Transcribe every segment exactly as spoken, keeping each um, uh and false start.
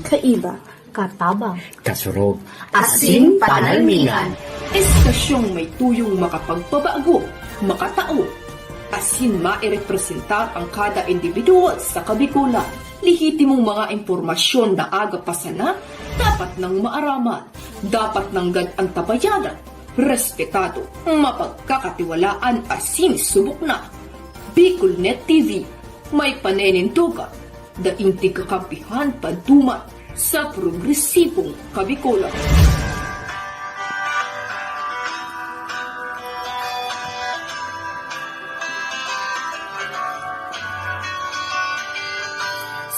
Kaiba, katabang, kasurog, asin panalmingan. Estasyong may tuyong makapagpabago, makatao, asin mairepresentar ang kada individual sa Kabikolan. Lehitimong mga impormasyon na aga pa sana, dapat nang maaraman, dapat nanggad antabayanan, respetado, mapagkakatiwalaan asin subok na. Bicolnet T V, may paninindogan, daing tigkakampihan paduman sa progresibong Kabikolan.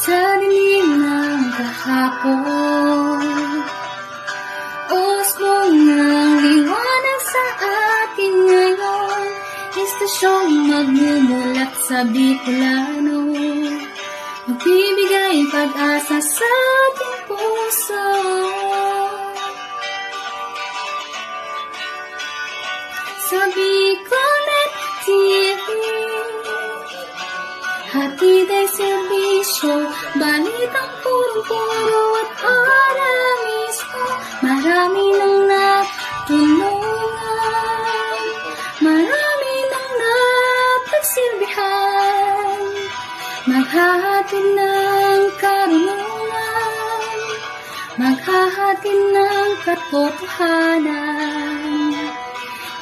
Sa dilim ng kahapon, usbong ng liwanag sa atin ngayon. Estasyong magmumulat sa Bicolano, magbibigay pag-asa sa ating puso. Sa Bicolnet T V, hatid ay serbisyo, balitang punong-puno at ora mismo. Marami nang natulungan, marami nang napagsilbihan, maghahatid ng karunungan, maghahatid ng katotohanan.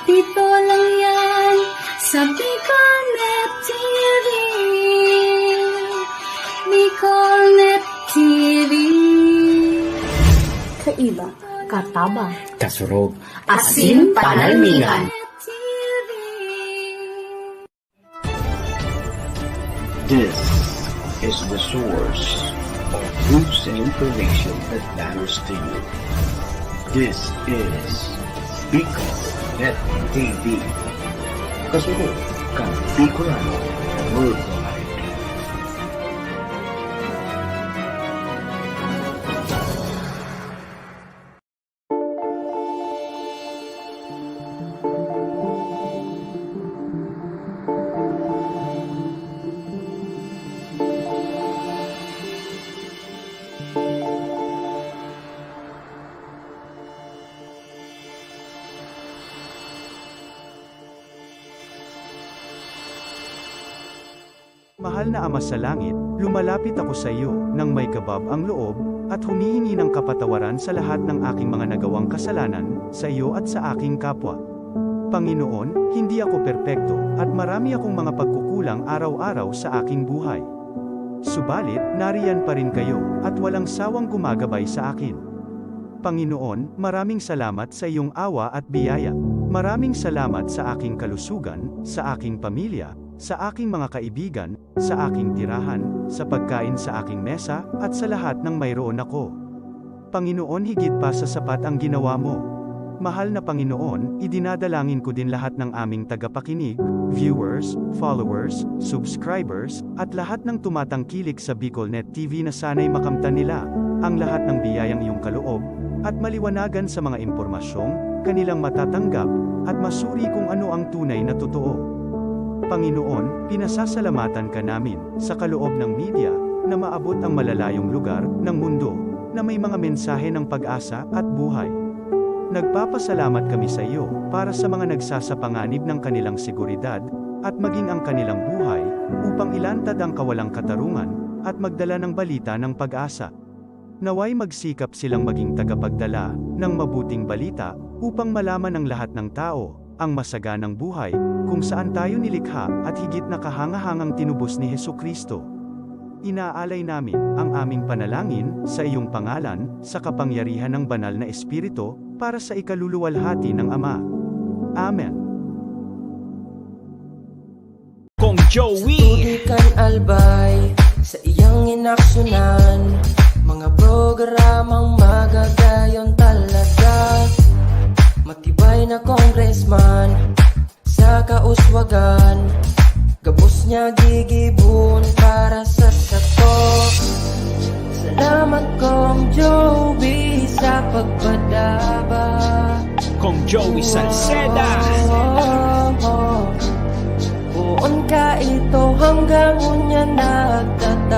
Dito lang yan sa Bicolnet T V. Bicolnet T V. Kaiba, katabang, kasurog, asin panalmingan. This is the source of news and information that matters to you. This is Bicol Net T V. Kasunod kan Bicolano Worldwide. Mahal na Ama sa Langit, lumalapit ako sa iyo nang may kabab ang loob at humihingi ng kapatawaran sa lahat ng aking mga nagawang kasalanan sa iyo at sa aking kapwa. Panginoon, hindi ako perpekto at marami akong mga pagkukulang araw-araw sa aking buhay. Subalit, nariyan pa rin kayo at walang sawang gumagabay sa akin. Panginoon, maraming salamat sa iyong awa at biyaya. Maraming salamat sa aking kalusugan, sa aking pamilya, sa aking mga kaibigan, sa aking tirahan, sa pagkain sa aking mesa, at sa lahat ng mayroon ako. Panginoon, higit pa sa sapat ang ginawa mo. Mahal na Panginoon, idinadalangin ko din lahat ng aming tagapakinig, viewers, followers, subscribers, at lahat ng tumatangkilik sa Bicolnet T V na sana'y makamtan nila ang lahat ng biyayang iyong kaloob at maliwanagan sa mga impormasyong kanilang matatanggap at masuri kung ano ang tunay na totoo. Panginoon, pinasasalamatan ka namin sa kaloob ng media na maabot ang malalayong lugar ng mundo na may mga mensahe ng pag-asa at buhay. Nagpapasalamat kami sa iyo para sa mga nagsasapanganib ng kanilang seguridad at maging ang kanilang buhay upang ilantad ang kawalang katarungan at magdala ng balita ng pag-asa. Naway magsikap silang maging tagapagdala ng mabuting balita upang malaman ng lahat ng tao ang masaganang buhay kung saan tayo nilikha at higit na kahangahangang tinubos ni Jesu-Cristo. Inaalay namin ang aming panalangin sa iyong pangalan, sa kapangyarihan ng Banal na Espiritu, para sa ikaluluwalhati ng Ama. Amen. Kong Joey. Tubig kan Albay, sa iyang inaksyonan, mga programang magagayon talaga. Matibay na congressman, sa kauswagan, gabos niya gigibon para sa sato. Salamat, Kong Joey, sa pagpadaba. Kong Joey Salceda. Oh, oh, oh. Poon ka ito hanggang unya nagtatabang,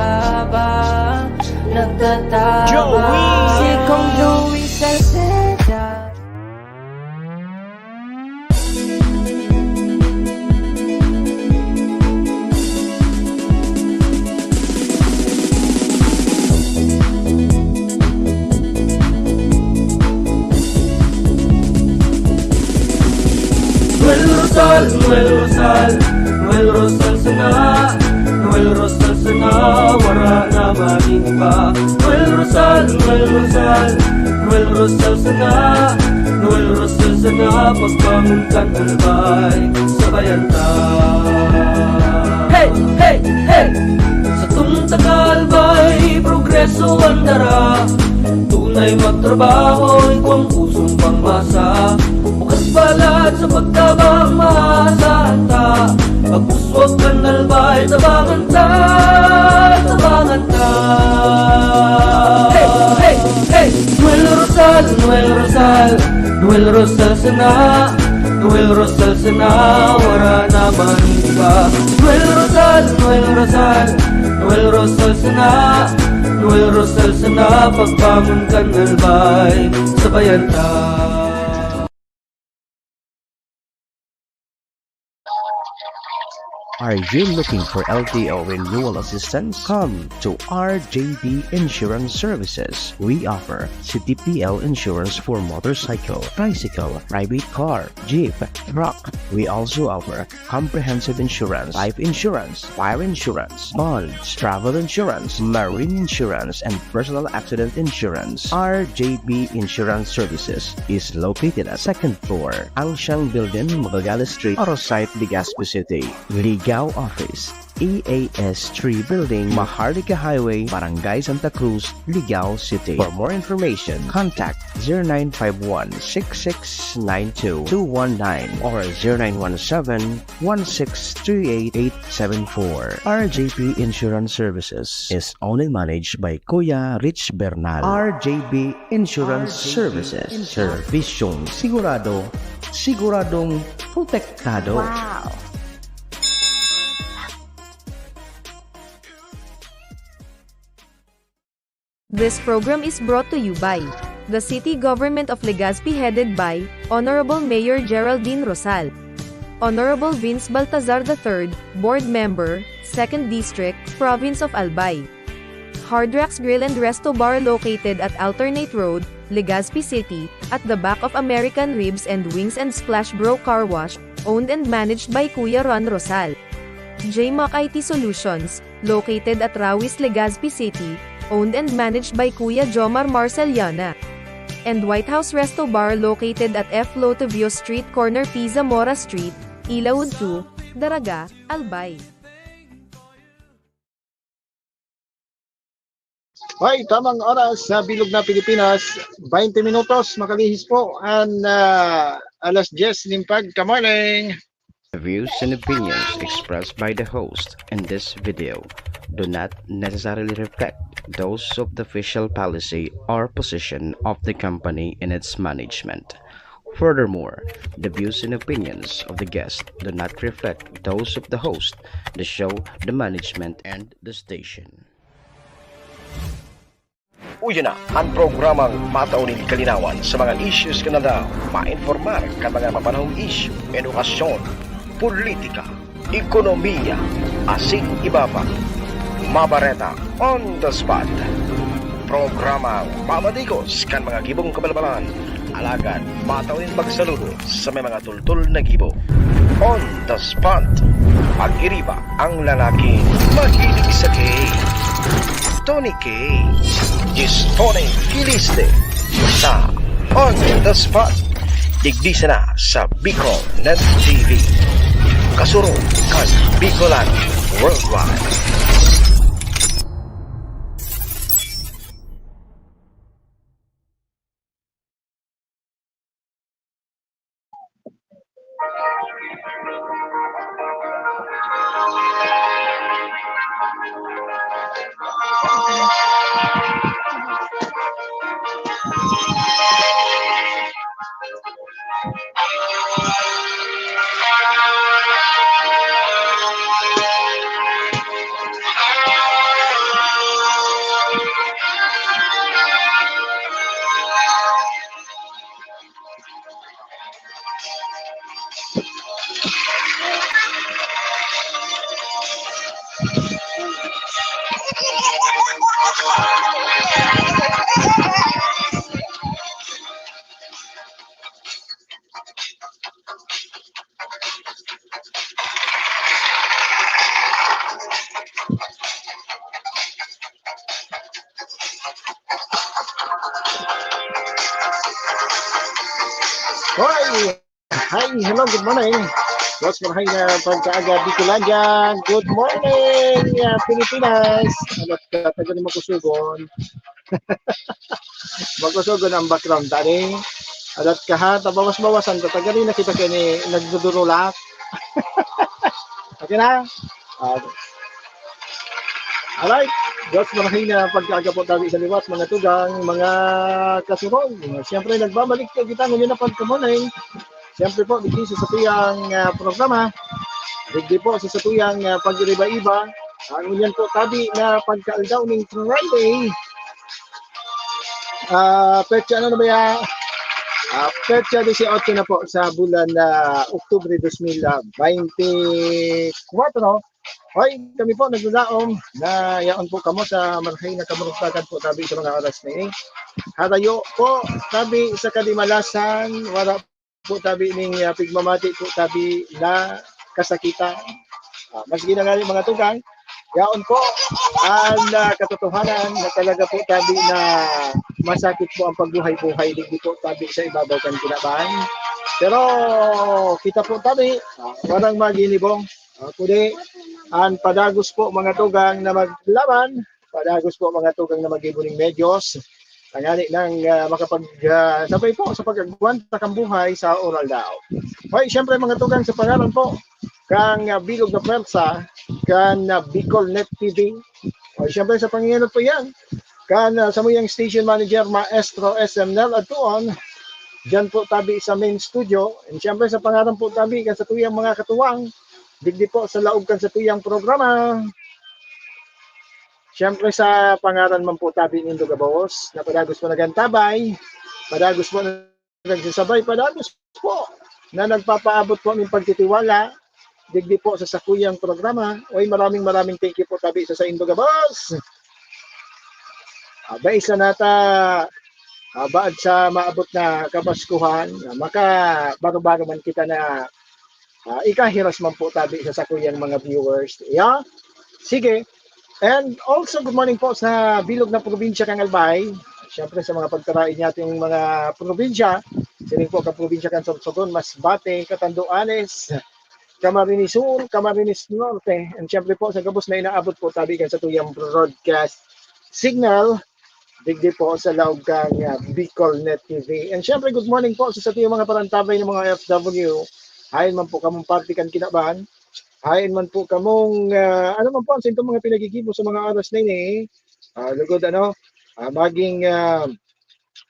nagtatabang. Joey! Si Kong Louie Salceda. Noel Rosal, Noel Rosal, Noel Rosal sana, Noel Rosal sana, wara na man iba. Noel Rosal, Noel Rosal, Noel Rosal sana, Noel Rosal sana, pagbangon kan Albay, sabayan ta. Hey, hey, hey! Satong taga Albay, progreso an dara. Tunay magtrabaho, igwang pusong pangmasa. Bukas palad sa pagtabang, maasahan ta. Pag-uswag kan Albay, tabangan ta, tabangan ta. Hey, hey, hey! Noel Rosal, Noel Rosal, Noel Rosal sana, Noel Rosal sana, wara na man iba. Noel Rosal, Noel Rosal, Noel Rosal sana, Noel Rosal sana, pagbangon kan Albay, sabayan ta. Are you looking for L T O renewal assistance? Come to R J B Insurance Services. We offer C T P L insurance for motorcycle, tricycle, private car, jeep, truck. We also offer comprehensive insurance, life insurance, fire insurance, bonds, travel insurance, marine insurance, and personal accident insurance. R J B Insurance Services is located at second floor, Angshan Building, Magallanes Street, Arosite, Legazpi City. Ligao Office, E A S three Building, Maharlika Highway, Barangay Santa Cruz, Ligao City. For more information, contact zero nine five one, six six nine two, two one nine or zero nine one seven, one six three eight, eight seven four. R J P Insurance Services is owned and managed by Kuya Rich Bernal. R J P Insurance Services. Serbisyong sigurado, siguradong protektado. Wow! This program is brought to you by the City Government of Legazpi, headed by Honorable Mayor Geraldine Rosal. Honorable Vince Baltazar the third, Board Member, Second District, Province of Albay. Hard Rocks Grill and Resto Bar, located at Alternate Road, Legazpi City, at the back of American Ribs and Wings and Splash Bro Car Wash, owned and managed by Kuya Ron Rosal. J Mac I T Solutions, located at Rawis, Legazpi City, owned and managed by Kuya Jomar Marceliana. And White House Resto Bar, located at F Lotovio Street, corner P Zamora Street, Ilaud two, Daraga, Albay. Hoy, tamang oras sa bilog na Pilipinas, baynte minutos, makalihis po an, ah, alas dyes nin pagka-morning. The views and opinions expressed by the host in this video do not necessarily reflect those of the official policy or position of the company and its management. Furthermore, the views and opinions of the guest do not reflect those of the host, the show, the management, and the station. Uya na an programang matao nin kalinawan sa mga issues kan aldaw, mainformar kan mga mapanahong isyu, edukasyon, politika, ekonomiya, asin iba pa. Mabareta on the spot. Programang mamadigos kan mga gibong kabalbalan, alagad matao nin pagsaludo sa may mga tultol na gibo. On the spot. Pag-iriba ang lalaking mahilig sa K. Tony K. Is Tony Kiliste sa On the Spot. Digdi sana sa Bicol Net T V. Kasurog kan Bicolano Worldwide. Hoy! Hi, hello, good morning. Boss, marahay na pagkaaga, Bicolandia. Good morning, ah, Pilipinas. Ano ka, taga ni Makusugon? Makusugon ang background, tani. Adat ka ha, tabawas-bawasan ka. Taga rin nakita ka ni nagdudurulak. Okay na? Ah, alright. Boss, marahay na pagkaaga po tabi sa liwat, mga tugang, mga kasurong. Siyempre, nagbabalik po kita ngayon na pagkamunay. Siyempre po, digdi sa satuyang, ah, programa, digdi po sa satuyang, ah, pag-iba-iba, ang unyan po tabi na pagkaaldaw ning Friday, ah, petsa, ano na ba yan? Ah, petsa dieciocho na po sa bulan na Oktubre dos mil veinticuatro. Hoy, kami po nagdadaom na yaon po kamo sa marahay na kamurugtakan po tabi sa mga oras na ini. Harayo po tabi sa kadimalasan, wala po tabi ning, ah, pigmamati po tabi na kasakitan. Ah, mas ginangali mga tugang, yaon po ang, ah, katotohanan na talaga po tabi na masakit po ang pagbuhay-buhay digdi po tabi sa ibabaw kan kinaban. Pero kita po tabi, ah, walang maginibong. Ah, kundi ang padagos po mga tugang na maglaban, padagos po mga tugang na mag-ibo ning medyos, tanganing, ah, makapag, ah, sabay po sa pag-agwanta kan buhay sa oral daw. Hoy, siyempre mga tugang, sa pangalan po kan, ah, bilog na pwersa kan, ah, Bicol Net T V. Hoy, siyempre sa pangingenot po yan kan, ah, samuyang station manager, Maestro S M Nel Adtuon, diyan po tabi sa main studio. And siyempre sa pangalan po tabi kan satuyang mga katuwang, digdi po sa laog kan satuyang programa. Siyempre sa pangalan man po tabi nindo gabos, na padagos po nagantabay, padagos po nagsasabay, padagos po na nagpapaabot po ning pagtitiwala digdi po sa sakuyang programa. Oy, maraming, maraming thank you po tabi sa saindo gabos. Ah, dai sana ta, ah, baad sa maabot na Kapaskuhan, ah, makabaro-baro man kita na, ah, ikahiras man po tabi sa sakuyang mga viewers. Yeah? Sige. And also, good morning po sa bilog na probinsya kan Albay. Siyempre, sa mga pagtarain niyating mga probinsya, siring po kan probinsya kan Sorsogon, Masbate, Catanduanes, Camarines Sur, Camarines Norte. And siyempre po, sa gabos na inaabot po tabi kan satuyang broadcast signal, digdi po sa laog kan, ah, Bicol Net T V. And siyempre, good morning po sa satuyang mga parantabay na mga O F W. Haen man po kamong parte kan kinaban, haen man po kamong, ah, ano man po ang saindong mga pinaggigibo sa mga oras na ini, ah, lugod, ano, ah, maging, ah,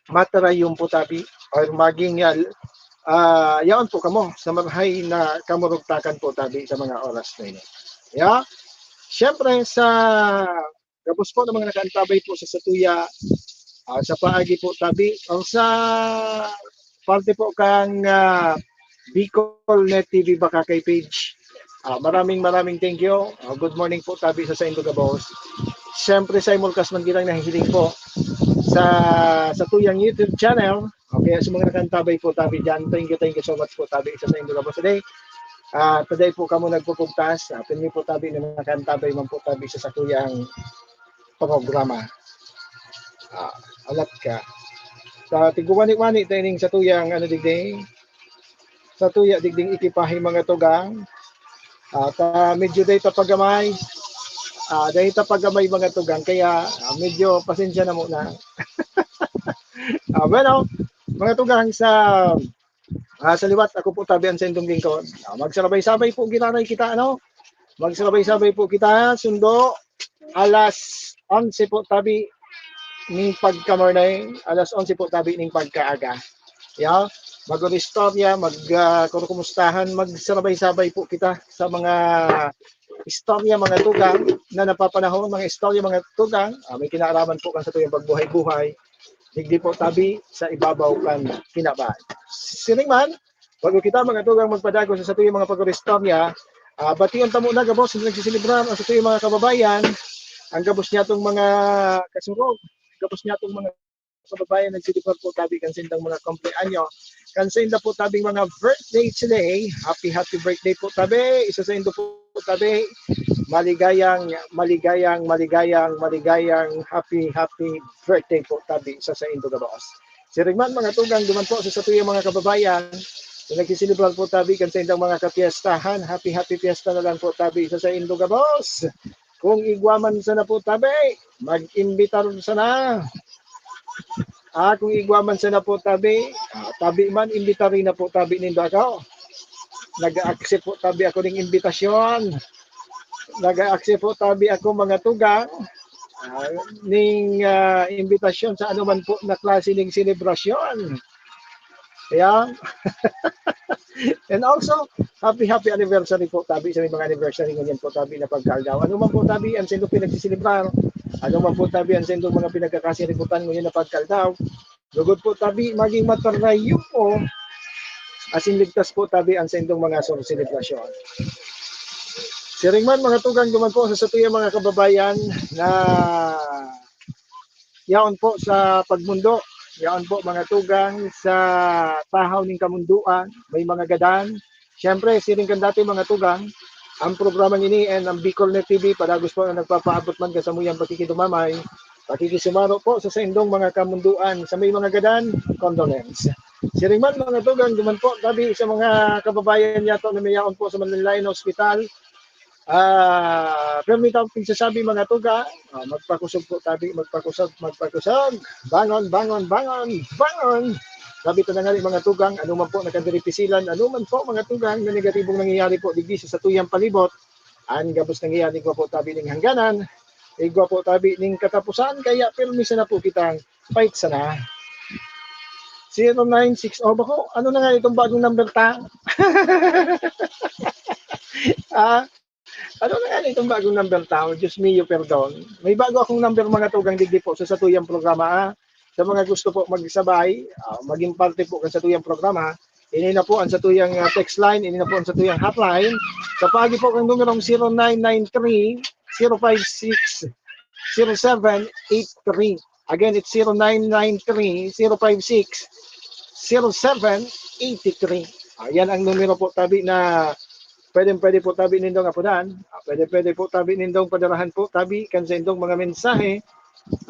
matarayon po tabi or maging, ah, ah, yaon po kamo sa marahay na kamurugtakan po tabi sa mga oras na ini. Yeah? Siyempre, sa gabos po ng mga nakaantabay po sa satuya, ah, sa paagi po tabi, o sa parte po kang, ah, Bicol Net T V Boracay page. Ah, maraming, maraming thank you. Ah, good morning po tabi sa saindo gabos. Siyempre, simulcast man kitang nahihiling po sa, sa tuyang YouTube channel. Okay, sa mga nakaantabay po tabi dyan, thank you, thank you so much po tabi sa saindo gabos today. Ah, today po kamo nagpupugtas. Ah, pinmi po tabi na nakaantabay man po tabi sa satuyang programa. Ah, alat ka. Sa tiguwani-wani ta ining satuyang, ano, digdi, satuya digding ekipahe, mga tugang. At, ah, medyo dai ta pagamay. Ah, dai ta pagamay, mga tugang, kaya, ah, medyo pasensya na muna. Ah, bueno, mga tugang, sa, ah, sa liwat, ako po tabi an saindong lingkod. Ah, magsabay-sabay po giraray kita, ano? Magsabay-sabay po kita, sundo, alas onse po tabi ning pagkamorning, alas onse po tabi ning pagkaaga. Ya, mag-istorya, mag, ah, kumustahan, magsabay-sabay po kita sa mga istorya, mga tugang, na napapanahon, mga istorya, mga tugang, ah, may kinaaraman po kan satuyang pagbuhay-buhay. Digdi po tabi sa ibabaw kan kinaban. Siring man, Bago kita, mga tugang, magpadagos sa satuyang mga pag-oristorya, ah, bation ta muna gabos na nagsiselebrar ang satuyang mga kababayan, ang gabos niyatong mga kasurog, gabos niyatong mga kababayan nagselebrar po tabi kan saindang mga kumpleanyo. Kan sainda po tabing mga birthday today, happy, happy birthday po tabi. Isa saindo po tabi, maligayang, maligayang, maligayang, maligayang happy, happy birthday po tabi sa saindo gabos. Siring man, mga tugang, duman po sa satuyang mga kababayan na nagsiselebrar po tabi kan saindang mga kapiestahan. Happy, happy fiesta na lang po tabi sa saindo gabos. Kung igwa man sana po tabi, mag-imbitar sana. Ah, kung igwa man sana po tabi, ah, tabi man, imbitari na po tabi nindo ako. Nag-accept po tabi ako ning imbitasyon. Nag-accept po tabi ako, mga tugang, ah, ning, ah, imbitasyon sa anuman po na klase ning selebrasyon. Kaya, and also, happy, happy anniversary po tabi sa may mga anniversary ngunyan po tabi na pagkaaldaw. Ano man po tabi ang saindo pinagsiselebrar, ano man po tabi ang saindo mga pinagkakasiributan ngunyan na pagkaaldaw, lugod po tabi maging matarayo po asin ligtas po tabi ang saindong mga sur-, selebrasyon. Siring man, mga tugang, duman po sa satuyang mga kababayan na yaon po sa pagmundo, yaon po, mga tugang, sa tahaw ning kamundoan, may mga gadan. Siyempre, siring kan dati, mga tugang, ang programang ini and ang Bicol Net T V, padagos po na nagpapaabot man kan samuyang pakikidumamay, pakikisumaro po sa saindong mga kamundoan, sa may mga gadan, condolence. Siring man, mga tugang, duman po tabi sa mga kababayan niyato na may yaon po sa manlaen-laen na ospital. Ah, pero may tawong pigsasabi, mga tugang, ah, magpakusog po tabi, magpakusog, magpakusog. Bangon, bangon, bangon, bangon. Sabi ko na nga ni, mga tugang, ano man po nakadiripisil, ano man po, mga tugang, na negatibong nangyayari po digdi sa satuyang palibot, an gabos nangyayari, igwa po tabi ning hangganan, igwa po tabi ning katapusan, kaya pirmi sana po kitang fight sana. Zero nine six, oh, bako, ano na nga itong bagong number ta? Ah, ano na nga itong bagong number ta? Oh, Diyos mio, perdon. May bago akong number, mga tugang, digdi po sa satuyang programa, ah. Sa mga gusto po magsabay, ah, maging parte po kan satuyang programa, ini na po ang satuyang, ah, text line, ini na po ang satuyang hotline. Sa paagi po kan numerong zero nine nine three, zero five six, zero seven eight three. Again, it's zero nine nine three, zero five six, zero seven eight three. Ayan ang numero po tabi na pwedeng-pwede po tabi nindong apudan. Ah, pwede-pwede po tabi nindong padarahan po tabi kan saindong mga mensahe,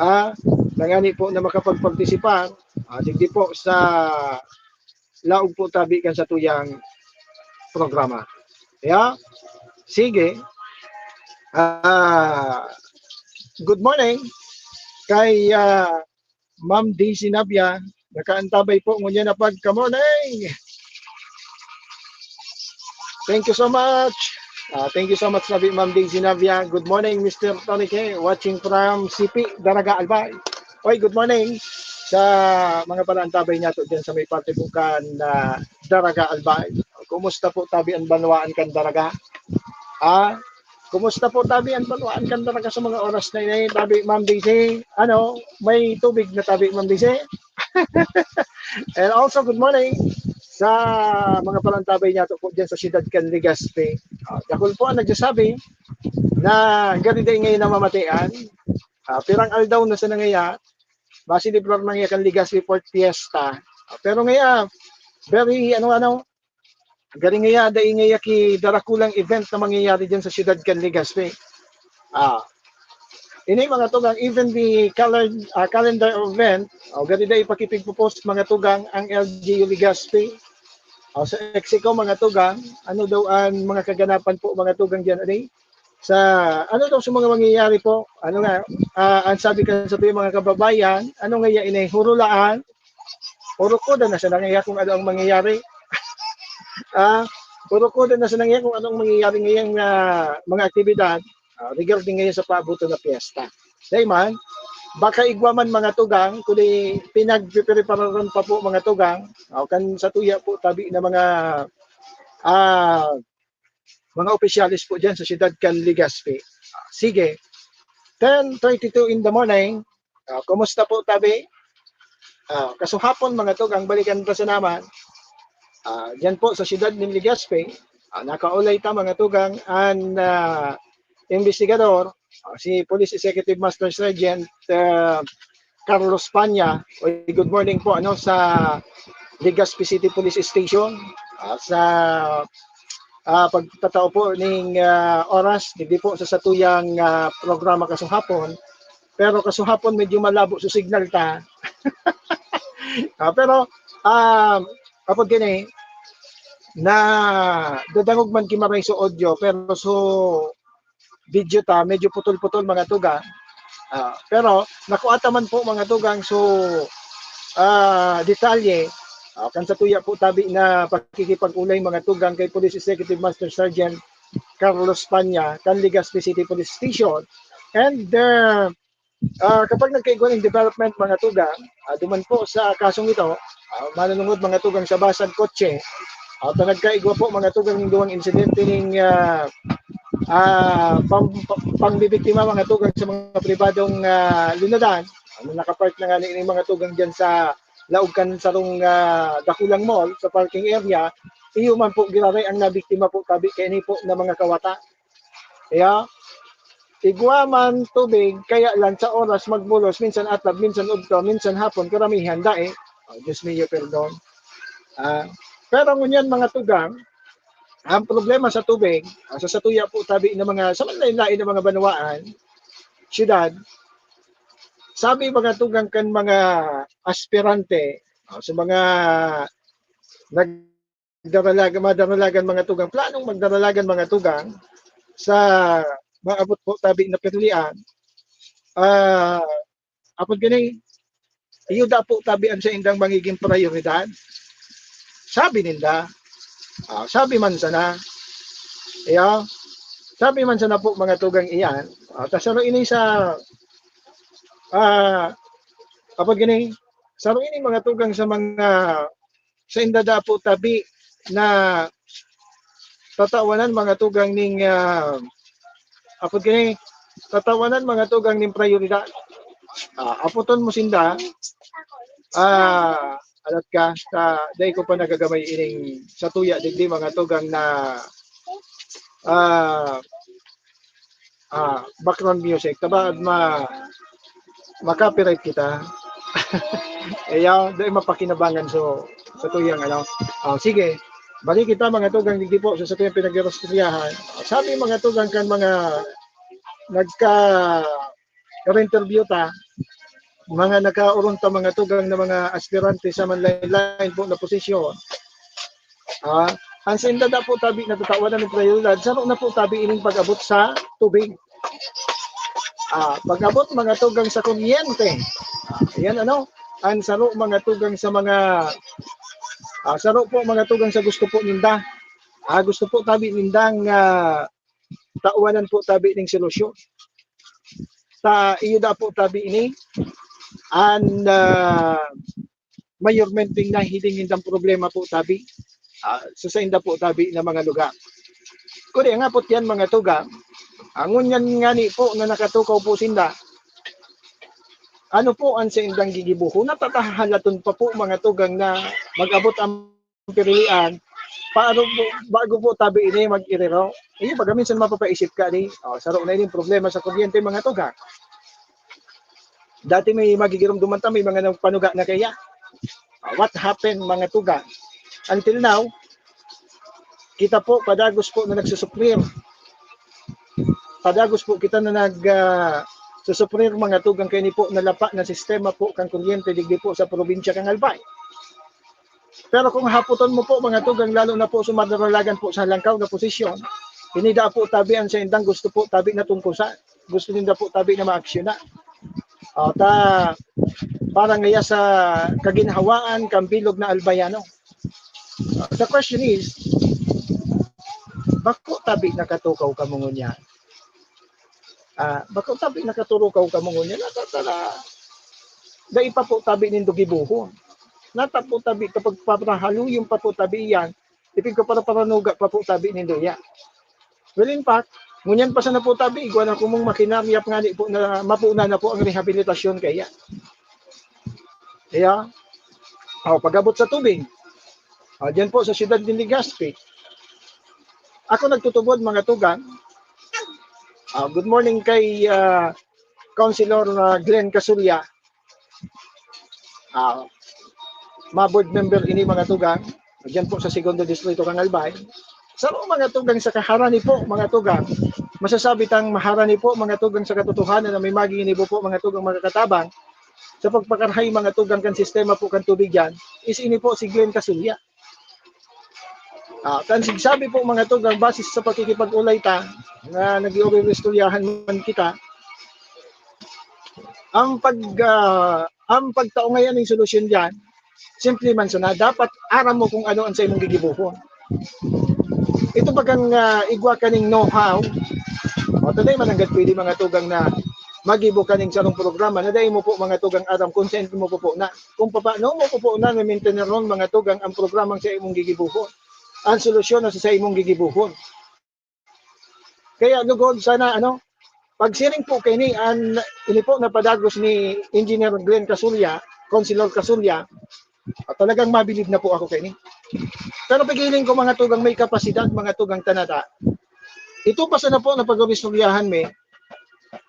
ah, tangani po na makapagpartisipar, ah, digdi po sa laog po tabi kan satuyang programa. Yeah? Sige. Ah, good morning kay, ah, Ma'am Daisy Navia. Nakaantabay po ngunyan na pagka-morning. Thank you so much. Ah, thank you so much, Nabi, Ma'am Daisy Navia. Good morning, Mister Tony K. Watching from C P, Daraga, Albay. Oy, good morning sa mga palaantabay niyato dyan sa may parte po kan, ah, Daraga, Albay. Kumusta po tabi an banwaan kan Daraga? Ah, kumusta po tabi an banwaan kan Daraga sa mga oras na ini? Tabi, Ma'am Daisy, ano, may tubig na tabi, Ma'am Daisy? And also, good morning sa mga palaantabay niyato po dyan sa siyudad kan Legazpi. Ah, dakul po ang nagsasabi na gari dai ngayon namamatian. Ah, pirang aldaw na sana ngaya, maselebrar na ngaya kan Legazpi Port Fiesta. Ah, pero ngaya, very, ano, ano, gari ngaya, dai ngaya ki darakulang event na mangyayari dyan sa siyudad kan Legazpi. Ah, ini, mga tugang, even the calend-, ah, calendar event, oh, gari dai pa ki pigpo-post, mga tugang, ang L G U Legazpi. Oh, sa X ko, mga tugang, ano daw ang mga kaganapan po, mga tugang, dyan, ani? Sa, ano daw sa mga mangyayari po? Ano nga, ah, ang sabi kan satuyang mga kababayan, ano ngaya ini, hurulaan? Urukodan na sana ngaya kung ano ang mangyayari. Ah, urukodan na sana ngaya kung ano ang mangyayari ngayang, ah, mga aktibidad, ah, regarding ngayon sa paaboton na piyesta. Dai man, baka igwa man, mga tugang, kundi pinagpiprepararan pa po, mga tugang, o kan satuya po tabi na mga, ah, mga opisyales po dyan sa siyudad kan Legazpi. Sige, ten thirty-two in the morning. Ah, kumusta po tabi? Ah, kasuhapon, mga tugang, balikan ta sana man. Ah, diyan po sa siyudad ng Legazpi, ah, nakaulay ta, mga tugang, an, ah, investigador, ah, si Police Executive Master Sergeant, ah, Carlos Panya. Oy, good morning po, ano, sa Legazpi City Police Station. Ah, sa, ah, pagtatao po ning, ah, oras, digdi po sa satuyang, ah, programa kasong hapon. Pero kasong hapon medyo malabo sa signal ta. Ah, pero, ah, apod gani, nadadangog man ki maray so audio, pero so video ta, medyo putol-putol, mga tugang. Ah, pero nakua ta man po, mga tugang, so, ah, detalye, ah, kan satuya po tabi na pakikipag-ulay, mga tugang, kay Police Executive Master Sergeant Carlos Panya, kan Legazpi City Police Station. And, ah, ah, kapag nagkaigwa ning development, mga tugang, ah, duman po sa kasong ito, ah, manunungod, mga tugang, sa basag kotse, ah, ta nagkaigwa po, mga tugang, ning duwang insidente ning, ah, ah, pam-, pa-, pangbibiktima, mga tugang, sa mga pribadong, ah, lunadan, ano, nakapark na nga ni, ni mga tugang diyan sa laog kan sarong, ah, dakulang mall, sa parking area, iyo man po giraray ang nabiktima po tabi kaini po na mga kawata. Kaya, igwa man tubig, kaya lang sa oras magbulos, minsan atlab, minsan udto, minsan hapon, karamihan dai. Oh, Diyos mio, perdon. Ah, pero ngunyan, mga tugang, ang problema sa tubig, ah, sa satuya po tabi na mga, sa manlain-lain na mga banwaan, siyudad, sabi, mga tugang, kan mga aspirante, ah, sa mga nagdaralagan, madaralagan, mga tugang, planong magdaralagan, mga tugang, sa maabot po tabi na pirulian, ah, apod gani, iyo da po tabi an saindang mangigin prayoridad. Sabi ninda, ah, sabi man sana, iyo, sabi man sana po, mga tugang, iyan, ah, ta saro ini sa, ah, apod gani, saro ini, mga tugang, sa mga sainda da po tabi na tatawanan, mga tugang, ning, ah, apod gani, tatawanan, mga tugang, ning prayoridad. Ah, apoton mo sinda, ah, alat ka, sa dai ko pa nagagamay ining satuya digdi, mga tugang, na, ah, ah, background music. Tabaad ma-, ma-copyright kita. Ayaw, dai mapakinabangan so, sa tuyang, ano. Oh, sige. Balik kita, mga tugang, digdi po, sa, sa tuyang pinag-istoryahan. Sabi, mga tugang, kan mga nagka-interview ta, mga nagkaoron ta, mga tugang, na mga aspirante sa manlain-lain po na posisyon. Ah, ang sainda da po tabi na tatawanan ng prioridad, saro na po tabi ining pag-abot sa tubig. Ah, pag-abot, mga tugang, sa kuryente. Ah, yan, ano, ang saro, mga tugang, sa mga, ah, saro po, mga tugang, sa gusto po ninda. Ah, gusto po tabi nindang, ah, tawanan po tabi ning solusyon. Ta, iyo da po tabi ini, an, ah, mayormenteng nahiling nindang problema po tabi, ah, sa sainda po tabi na mga lugar. Kuri, ang apot yan, mga tugang, ang ngunyan ngani po na nakatukaw po sinda, ano po ang saindang gigibuhon? Natatahalaton pa po, mga tugang, na mag-abot ang pirulian, paano po, bago po tabi ini mag-irero? Iyo, baga minsan mapapaisip ka, di? Oh, saro na ini problema sa kuryente, mga tugang. Dati may magigiromdoman ta, may mga nagpanuga na kaya. Ah, what happened, mga tugang? Until now, kita po, padagos po na nagsusuprir. Padagos po kita na nag, ah, susuprir, mga tugang, kaini po na lapa na sistema po kan kuryente digdi po sa probinsya kan Albay. Pero kung hapoton mo po, mga tugang, lalo na po sa madaralagan po sa halangkaw na posisyon, ini da po tabi an saindang gusto po tabi na tungkosan. Gusto ninda po tabi na maaksyonan. Ah, ta, para ngaya sa kaginhawaan kan bilog na Albayano. Ah, the question is, bako tabi nakatukaw kamo ngunyan? Ah, bako tabi nakaturukaw kamo ngunyan? Natatala, dai pa po tabi nindo gibohon. Nata po tabi, kapag papahaluyon pa po tabi iyan, ipigkaparanuga pa po tabi nindo iyan. Well, in fact, ngunyan pa sana po tabi, igwa na kumong makinarya ngani po na mapuna na po ang rehabilitasyon kaya. Kaya, oh, pag-abot sa tubig, Ah, diyan po sa siyudad ng Legazpi. Ako nagtutubod, mga tugang. Ah, good morning kay, ah, Councilor, ah, Glenn Casulla. Ah, ma-board member ini, mga tugang. Diyan po sa Segundo Distrito, kan Albay. Sa mga tugang sa Kaharani po, mga tugang, masasabi tang maharani po, mga tugang, sa katotohanan na may magiginibo po, mga tugang, mga katabang, sa pagpakarahay, mga tugang, kan sistema po kan tubig yan, is ini po si Glenn Casulla. Ah, kan sigsabi po, mga tugang, base sa pakikipag-ulay ta, na nag-iistoryahan man kita, ang pag, ah, ang pagtao ngayon ng solusyon diyan, simple man sana, dapat aram mo kung ano ang sa imong gigibuhon. Ito bagang, ah, igwa kaning know-how. O, today man hanggat pwede, mga tugang, na magibo kaning sarong programa na dai mo po, mga tugang, aram kung saan mo pupunan. Kung papaano mo pupunan, maminteneron, mga tugang, ang programang sa imong gigibuhon. Ang solusyon na sa imong gigibuhon. Kaya lugod sana, ano, pagsiring po kaini, an, ini po na padagos ni Engineer Glenn Casulla, Councilor Casulla, at talagang mabilib na po ako kaini. Pero pigiling ko, mga tugang, may kapasidad, mga tugang, tanata. Ito pa sana po na pag-oristoryahan mi,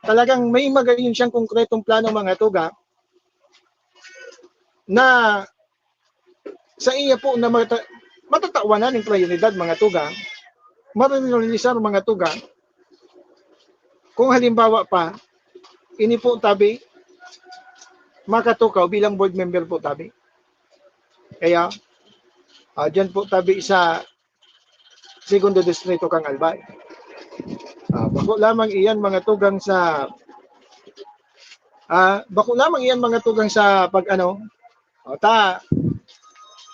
talagang may magayon siyang konkretong plano, mga tugang, na sa iya po na mata-, matatawanan ng prioridad, mga tugang, marirealisar, mga tugang, kung halimbawa pa, ini po tabi, makatukaw bilang board member po tabi. Kaya, ah, dyan po tabi sa Segundo Distrito, kan Albay. Ah, bako lamang iyan, mga tugang, sa, ah, bako lamang iyan, mga tugang, sa pag-ano, o ta,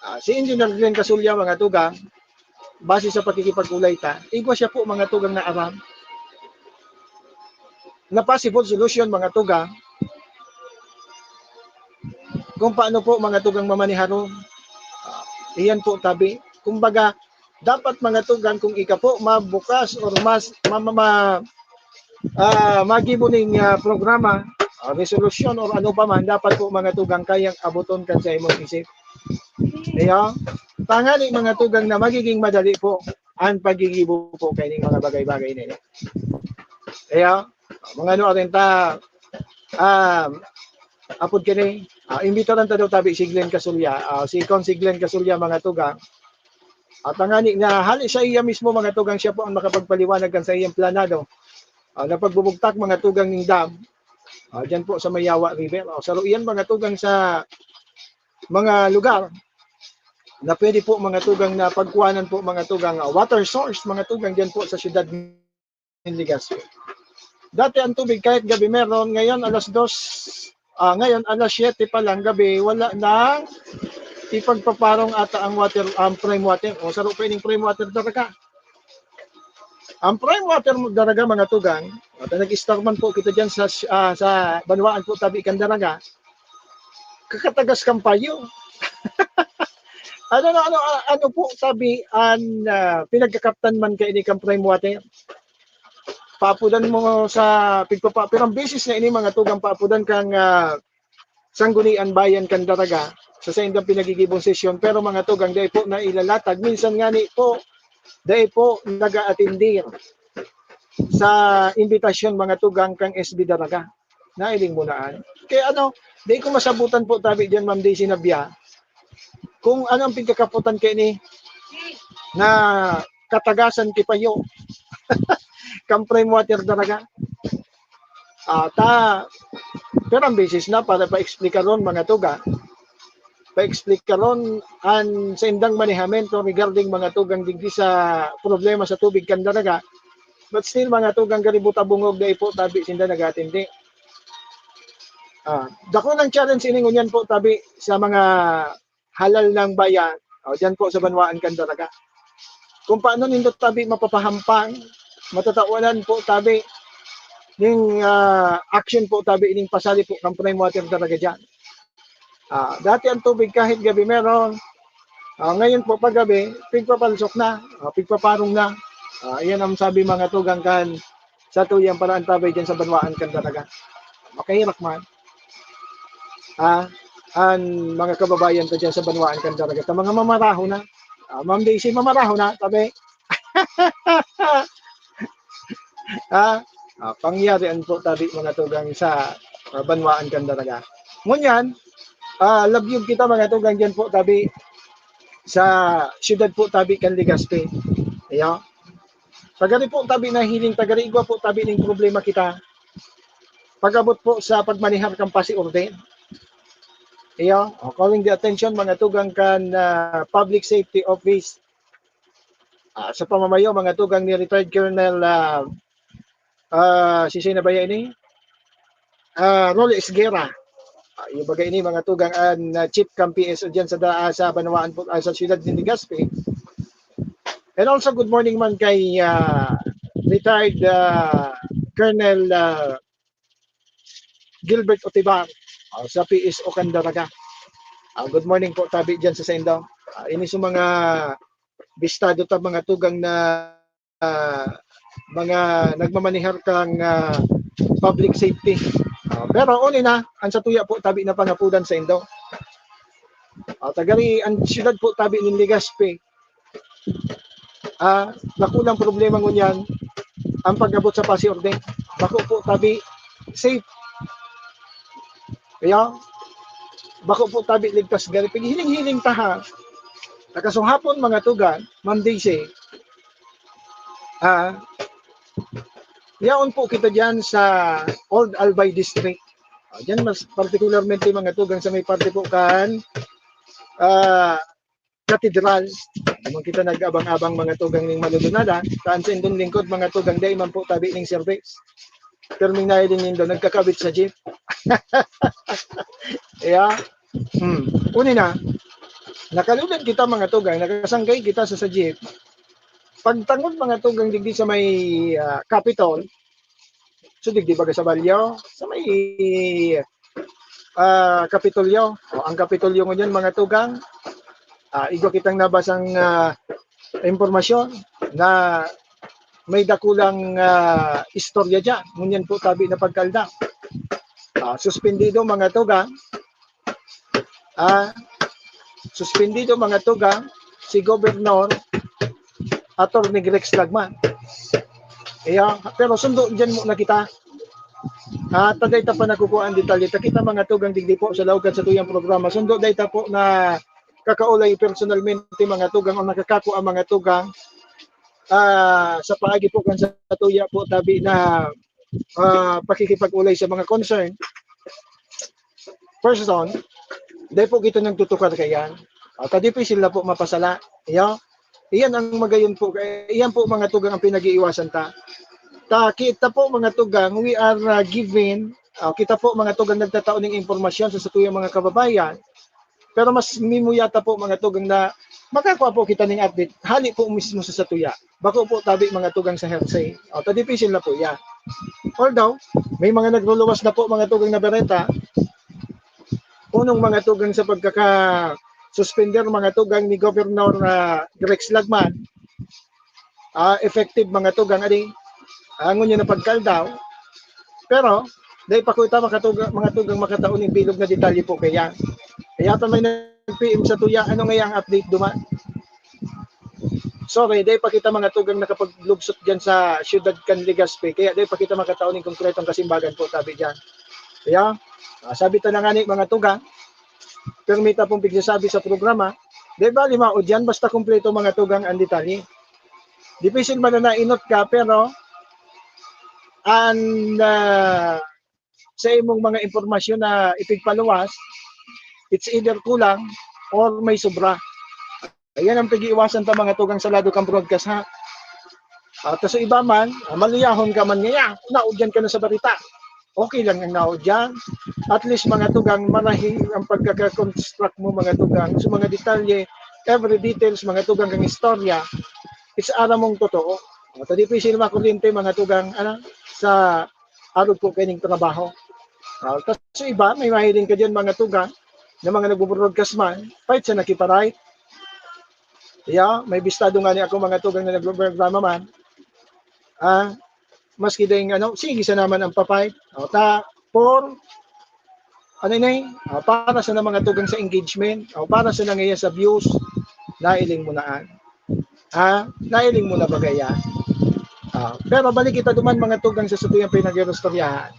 ah, si Engineer Glenn Casulla, mga tugang, base sa pakikipag-ulay ta, igwa siya po, mga tugang, na aram na possible solution, mga tugang, kung paano po, mga tugang, mamaniharon. Ah, iyan po tabi. Kumbaga, dapat, mga tugang, kung ika po mabukas or mas ma-, ma-, ma-, ah, magibo ning, ah, programa, ah, resolusyon or ano pa man, dapat po, mga tugang, kayang aboton kan sa imong isip. Kaya, tangani, mga tugang, na magiging madali po ang pagigibo po kaining mga bagay-bagay na ini. Kaya, mga ano, arin ta, ah, apod kini, ah, imbitaran ta daw tabi si Glenn Casulla, ah, si Con si Glenn Casulla, mga tugang. At tangani na hali sa iya mismo, mga tugang, siya po ang makapagpaliwanag kan sa iyang planado, ah, na pagbubugtak, mga tugang, ning dam, ah, dyan po sa Mayawa River. O, saro iyan, mga tugang, sa mga lugar na pwede po, mga tugang, na pagkuhanan po, mga tugang, ah, water source, mga tugang, dyan po sa siyudad ng Legazpi. Dati ang tubig kahit gabi meron, ngayon alas dos, ah, ngayon alas siyete pa lang gabi, wala nang ipagpaparong ata ang water, ang prime water. O, saro pa ining prime water talaga. Ang prime water daraga, mga tugang, at nag-istar man po kita dyan sa, ah, sa banwaan po tabi kan daraga, kakatagas kan payo. Ano, ano, ano, ah, ano po tabi an, ah, pinagkakaptan man kaini kan prime water? Paapodan mo sa pigpapa-, pirang beses na ini, mga tugang, paapodan kang, ah, Sanggunian Bayan kan Daraga sa saindang pinagigibong sesyon, pero, mga tugang, dai po nailalatag. Minsan ngani po, dai po nag-a-attend sa imbitasyon, mga tugang, kang S B Daraga. Nailing mo na an. Kaya ano, dai ko masabutan po tabi diyan, Ma'am Daisy Nabia, kung ano ang pigkakapotan kaini na katagasan ki payo kan prime water Daraga. Ah, ta, pirang beses na para paeksplikaron, mga tugang. Paeksplikaron an saindang manehamento regarding, mga tugang, digdi sa problema sa tubig kan Daraga. But still, mga tugang, garibo ta bungog, dai po tabi sinda nag-aatindi. Ah, dako nang challenge ini ngunyan po tabi sa mga halal ng bayan, o, diyan po sa banwaan kan Daraga. Kung paano nindo tabi mapapahampang, matatawanan po tabi ning, ah, action po tabi ning pasali po kan prime water Daraga diyan. Ah, dati ang tubig kahit gabi meron. Ah, ngayon po pag gabi, pigpapalsok na, ah, pigpaparong na. Ah, iyan ang sabi, mga tugang, kan sa tuyang paraan tabi diyan sa banwaan kan Daraga. Makahirak man. Ah, an mga kababayan ta diyan sa banwaan kan Daraga, ta mga mamaraho na. Ah, Ma'am Daisy, mamaraho na, tabi. Ah, ah, pangyarian po tabi, mga tugang, sa, ah, banwaan kan Daraga. Ngunyan, ah, labyog kita, mga tugang, diyan po tabi sa siyudad po tabi kan Legazpi. Iyo. Tagari po tabi nahiling, tagari igwa po tabi ning problema kita. Pag-abot po sa pagmanehar kan Pasi Orden. Iyo, oh, calling the attention, mga tugang, kan, ah, Public Safety Office. Ah, sa pamamayo, mga tugang, ni Retired Colonel, ah, ah, si sino ba yan ini? Ah, Rolly Esguerra. Ah, yung baga ini, mga tugang, an, ah, chief kan P S O dyan sa, da-, ah, sa banwaan po, ah, sa siyudad ni Legazpi. And also, good morning man kay, ah, Retired, ah, Colonel, ah, Gilbert Otibar, ah, sa P S O kan Daraga. Ah, good morning po, tabi dyan sa saindo. Ah, ini sa mga bistado ta, mga tugang, na, ah, mga nagmamanehar kan, ah, public safety. Ah, pero uni na, an satuya po tabi na pangapodan saindo. Ah, tagari, an siyudad po tabi nin Legazpi, ah, dakulang problema ngunyan an pag-abot sa Pasi Orden. Bako po tabi safe. Kaya, bako po tabi ligtas gari. Paghiling-hiling ta, ha. Nakasuhapon, mga tugang, Ma'am Daisy. Ah, yaon po kita diyan sa Old Albay District. Ah, diyan mas partikularmente, mga tugang, sa may parte po kan, ah, Katedral. Naman kita nag-abang-abang, mga tugang, ning malulunadan. Taan sa indong lingkod, mga tugang, dai man po tabi ning service. Pero may nahiling nindo, nagkakabit sa jeep. Yeah. Hmm. Uni na, nakalulad kita, mga tugang, nakasangkay kita sa, sa jeep. Pagtangod, mga tugang, digdi sa may, ah, Capitol, so digdi baga sa Balyo, sa may, ah, Kapitolyo. O, ang Kapitolyo ngunyan, mga tugang, ah, igwa kitang nabasang, ah, impormasyon na may dakulang, ah, istorya diyan. Ngunyan po tabi na pagkalda. Ah, suspendido, mga tugang. Ah, suspendido, mga tugang, si Gobernador Attorney Rex Lagman. Iya, pero sundo diyan muna kita. Ah, ta dai ta pa nakukuha ang detalye. Ta kita, mga tugang, digdi po sa laog kan satuyang programa. Sundo dai ta po nakakaulay personalmente, mga tugang, o nakakakua, mga tugang, ah, sa paagi po kan satuya po tabi na, ah, pakikipag-ulay sa mga concern person, dai po kita nagtutukar kaiyan. Ah, ta dipisil na po mapasala. Iyo. Iyan ang magayon po. Iyan po, mga tugang, ang pinag-iiwasan ta. Ta, kita po, mga tugang, we are, ah, given, ah, kita po, mga tugang, nagtatao ning impormasyon sa satuyang mga kababayan. Pero mas mimuyata po, mga tugang, na makakua po kita ning update hali po mismo sa satuya. Bako po tabi, mga tugang, sa hearsay. O, ta dipisil na po iya. Although, may mga nagluluwas na po, mga tugang, na bereta, unong, mga tugang, sa pagkaka-suspender, mga tugang, ni Gobernador, ah, Rex Lagman, ah, effective, mga tugang, adi, ah, ngunyan na pagkaldaw. Pero, dai pa kita, makatugang, mga tugang, makatao ning bilog na detalye po kaya. Kaya pa may nag-P M satuya, ano nga ang update duman? Sorry, dai pa kita, mga tugang, nakapaglugsot diyan sa siyudad kan Legazpi. Kaya dai pa kita makatao ning konkretong kasimbagan po tabi diyan. Kaya, ah, sabi ta na nga ni, mga tugang, permi ta pong pigsasabi sa programa, dai bali mao diyan, basta kompleto, mga tugang, ang detalye. Dipisil man na nainot ka, pero an, ah, sa imong mga impormasyon na ipigpaluwas, it's either kulang or may sobra. Ayan ang pag-iiwasan ta, mga tugang, sa lado kang broadcast, ha. Ah, ta sa iba man, ah, maluyahon ka man ngaya, naudyan ka na sa barita. Okay lang ang naudyan. At least, mga tugang, marahing ang pagkaka-construct mo, mga tugang. So, mga detalye, every details, mga tugang, kang istorya, it's aram mong totoo. Ah, ta dipisil makuryente, mga tugang, ano, sa arog po kaining trabaho. Ah, tas sa iba, may mahiling ka dyan, mga tugang, na mga nagbo-broadcast man, fight sa nakiparay. Yeah, may bistado nga ni ako, mga tugang, na nagprograma man. Ah, maski dahil, ano, sige sa naman ang pa-fight. O, ta, for, ano na eh, ah, para sa na mga tugang sa engagement, o para sa na ngayon sa views, Nailing mo na an. Ha? Nailing mo na ba kaya? Ah, pero balik kita duman, mga tugang, sa satuyang pinag-iistoryahan.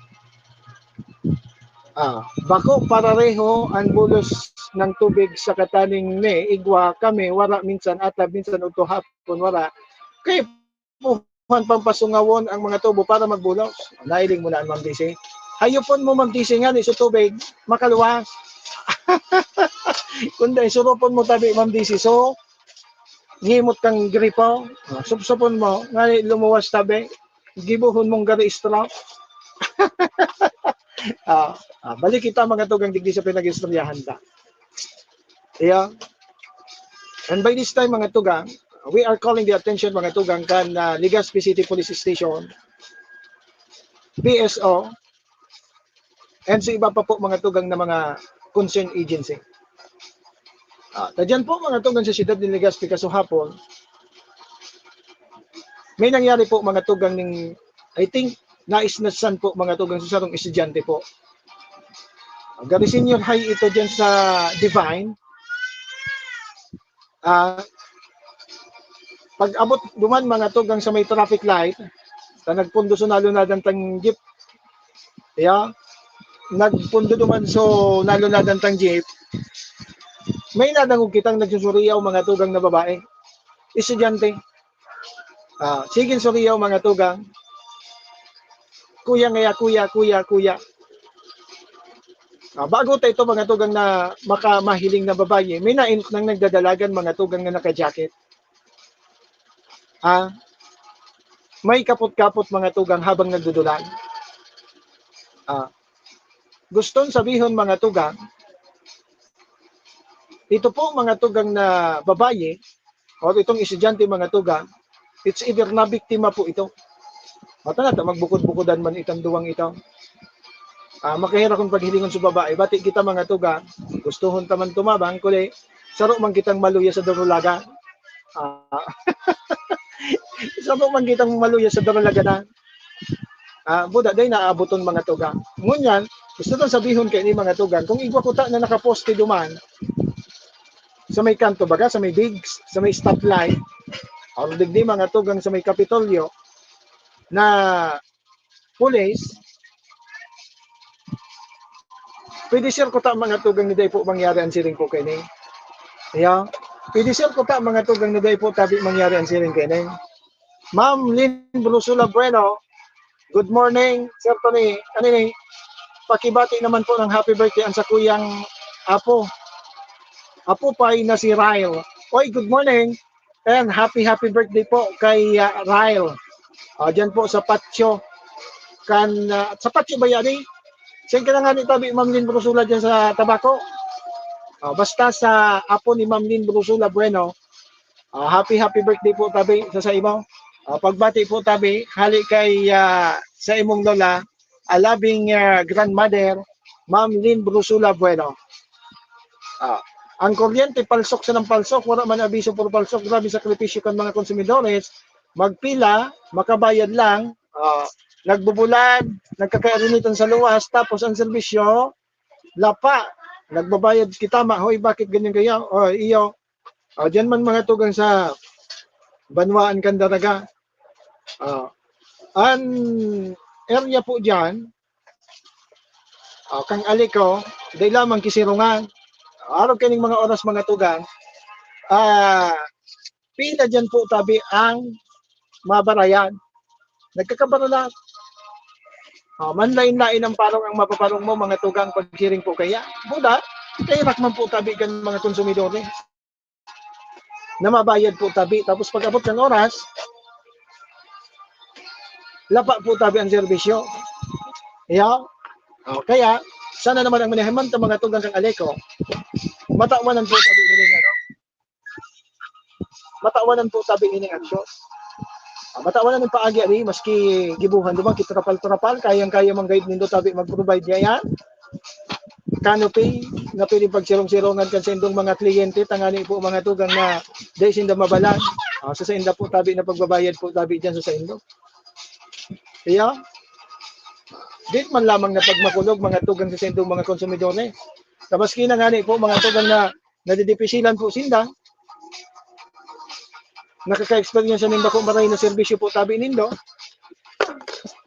Ah, bako parareho an bulos ng tubig sa kataning ni igwa kami, wara minsan atab, minsan udto hapon wara. Kay puhan pampasungawon ang mga tubo para magbulos. Nailing mo na an, Ma'am D C. Hayopon mo, Ma'am D C, ngani so tubig makaluwas. Kundi suropon mo tabi, Ma'am D C. So, ngimot kang gripo, ah, supsupon mo, ngani lumuwas tabi, gibohon mong gari straw. Ah, ah, balik kita, mga tugang, digdi sa pinag-istoryahan ta. Yeah. And by this time, mga tugang, we are calling the attention, mga tugang, kan, ah, Legazpi City Police Station, P S O, and sa iba pa po, mga tugang, na mga concerned agency. Ah, ta dyan po, mga tugang, sa siyudad ni Legazpi, kasuhapon, may nangyari po, mga tugang, ning, I think, naisnasan po, mga tugang, sa sarong estudyante po. Gari senior high ito dyan sa Divine. Ah, pag-abot duman, mga tugang, sa may traffic light, ta nagpundo so nalunadan tang jeep. Yeah. Nagpundo duman so nalunadan tang jeep. May nadangog kitang nagsusuriyaw, mga tugang, na babae. Estudyante. Ah, sige, suriyaw, mga tugang. "Kuya ngaya, kuya, kuya, kuya." Ah, bago ta ito, mga tugang, na makamahiling na babae, may nainot nang nagdadalagan, mga tugang, na naka-jacket. Ah, may kapot-kapot, mga tugang, habang nagdudulag. Ah, guston sabihon, mga tugang, ito po, mga tugang, na babae, o itong estudyante, mga tugang, it's either nabiktima po ito. Mata na ta, magbukod-bukodan man itang duwang ito. Ah, makaherak kun paghilingon sa babae. Bati kita, mga tugang, gustohon ta man tumabang, kuli, saro man kitang maluya sa darulagan. Ah, saro man kitang maluya sa darulaganan. Ah, buda, dai naaboton, mga tugang. Ngunyan, gusto kong sabihon kaini, mga tugang, kung igwa kuta na nakaposte duman, sa may kanto, baga, sa may bigs, sa may stoplight, or digdi, mga tugang, sa may Kapitolyo, na pulis, pwede sure kuta, mga tugang, na dai po mangyari an siring po kaini. Yeah. Pwede sure kuta, mga tugang, na dai po tabi mangyari an siring kaini. Ma'am Lynn Brusula Bueno, good morning, Sir Tony. Ano ni? Pakibati naman po ng happy birthday ang sakuyang apo. Apo pay na si Ryle. Oy, good morning. And happy, happy birthday po kay, ah, Ryle. Ah, dyan po sa patio. Kan, ah, sa patio ba yan, eh? Saan ka na nga ni tabi, Ma'am Lynn Brusula, dyan sa Tabaco? Ah, basta sa apo ni Ma'am Lynn Brusula Bueno, ah, happy, happy birthday po tabi sa, sa imo. Ah, pagbati po tabi, hali kay, ah, sa imong lola, a loving, ah, grandmother, Ma'am Lynn Brusula Bueno. Ah, ang kuryente, palsok sa nang palsok, wala man abiso, puro palsok, grabe sakripisyo kan mga konsumidores, magpila, makabayad lang, ah, nagbubulad, nagkakairinitan sa luwas, tapos ang serbisyo, lapa, nagbabayad kita, mahoy, bakit ganyan kaya? O, iyo, ah, dyan man, mga tugang, sa banwaan kan Daraga. Ah, an area po dyan, ah, kang Alico, dai lamang kisirungan. Arog kaining mga oras, mga tugang, ah, pila dyan po tabi ang mabarayan. Nagkakabarulan. Ah, manlain-lain ang parong ang mapaparong mo, mga tugang, paghiring po kaya. Buda, kairak man po tabi kan mga konsumidores na mabayad po tabi. Tapos pag-abot ng oras, lapa po tabi ang serbisyo. Yeah? O, kaya, sana naman ang manihimanta, mga tugang, kang Aleco, matawanan po tabi ining, ano, matawanan po tabi ining aksyon. Ah, matawanan ang paagi, abi, maski gibuhan, di ba, kitrapal-trapal, kayang-kaya man gayud nindo tabi mag-provide niya yan. Canopy, na pwedeng pagsirong-sirongan kan saindong mga kliyente, tangani po, mga tugang, na dai sinda mabalan. Ah, sa sainda po tabi na pagbabayad po tabi dyan sa saindo. Iya, di man lamang na pagmakulog, mga tugang, sa saindong mga konsumidor, eh. Maski na ngani po, mga tugang, na nadidipisilan po sinda, nakaka-experience nin bako maray na serbisyo po tabi nindo,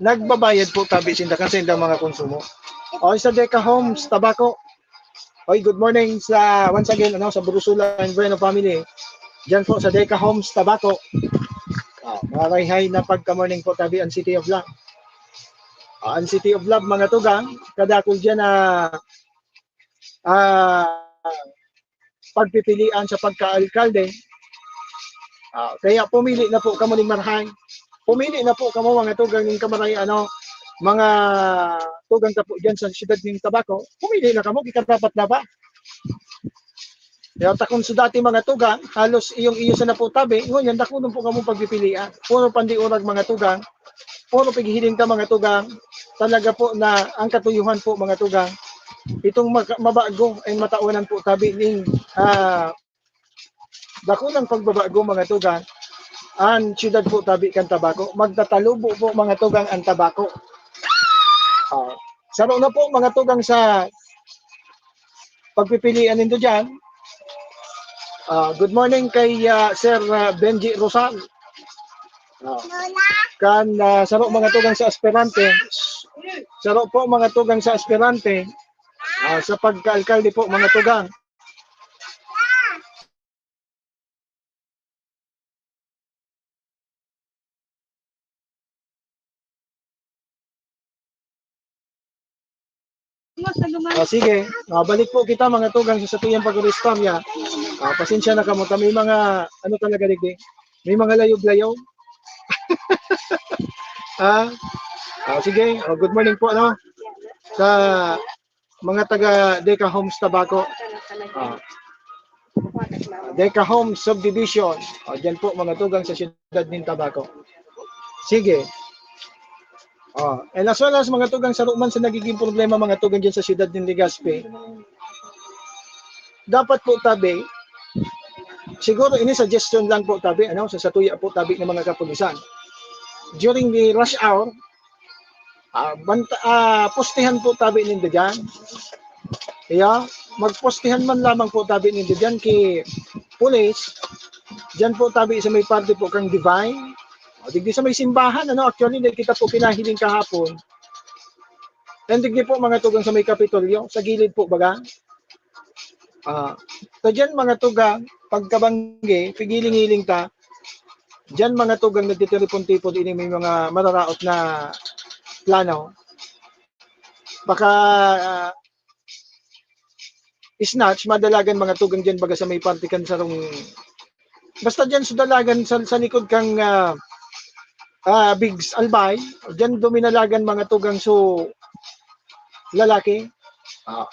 nagbabayad po tabi sinda kan saindang mga konsumo. O, sa Deca Homes Tabaco. Oy, good morning sa, once again, ano, sa Burusulan Bueno family. Diyan po sa Deca Homes Tabaco. Ah, marayhay na pagka-morning po tabi ang City of Love. Ah, ang City of Love, mga tugang, kadakul diyan na, ah, pagpipilian sa pagka-alkalde. Ah, kaya pumili na po kamo ning marahay. Pumili na po kamo, mga tugang ning kamaray, ano, mga tugang ta po diyan sa siyudad ning Tabaco. Pumili na kamo, kikarapat na ba? Kaya takon sa dati, mga tugang, halos iyong iyo sa na po tabi, ngunyan dakulon po kamo pagpipilian. Puro pandiurag, mga tugang, puro pighiling ka, mga tugang. Talaga po na ang katuyuhan po, mga tugang, itong mag-, mabago ay matawanan po tabi ning, ah, dakulang pagbabago, mga tugang. Ang siyudad po tabi kan Tabaco, magtatalubo po, mga tugang, ang Tabaco. Ah, saro na po, mga tugang, sa pagpipilian nindo diyan. Ah, good morning kay, ah, Sir, ah, Benji Rosal. Ah, kan, ah, saro, mga tugang, sa aspirante. Saro po, mga tugang, sa aspirante. Ah, sa pagka-alkalde po, mga tugang. Ah, sige. Ah, balik po kita, mga tugang, sa satuyang pag-istorya. Ah, pasensya na kamo ta, may mga, ano talaga, digdi? May mga layog-layog. Ah, ah, sige. Ah, good morning po, ano? Sa mga taga Deca Homes Tabaco. Ah. Deca Homes Subdivision. Ah, diyan po, mga tugang, sa siyudad nin Tabaco. Sige. Ah, and as well as, mga tugang, saro man sa nagiging problema, mga tugang, diyan sa siyudad nin Legazpi, dapat po tabi, siguro ini suggestion lang po tabi, ano, sa satuya po tabi ng mga kapulisan. During the rush hour, ah, banta-, ah, postihan po tabi ninda diyan. Kaya, magpostihan man lamang po tabi ninda diyan ki pulis. Diyan po tabi sa may parte po kang Divine. O, digdi sa may simbahan, ano, actually, dai kita po pinahiling kahapon. And digdi po, mga tugang, sa may Kapitolyo, sa gilid po, baga. Ah, so diyan, mga tugang, pagkabanggi, pigiling-hiling ta. Diyan, mga tugang, nagtitiripon-tipon ini, may mga mararaot na plano. Baka, ah, snatch, madalagan, mga tugang, diyan, baga sa may parte kan sarong, basta diyan sa dalagan, sa, sa likod kang, ah, ah, Bigs Albay, diyan duminalagan, mga tugang, so lalaki, ah,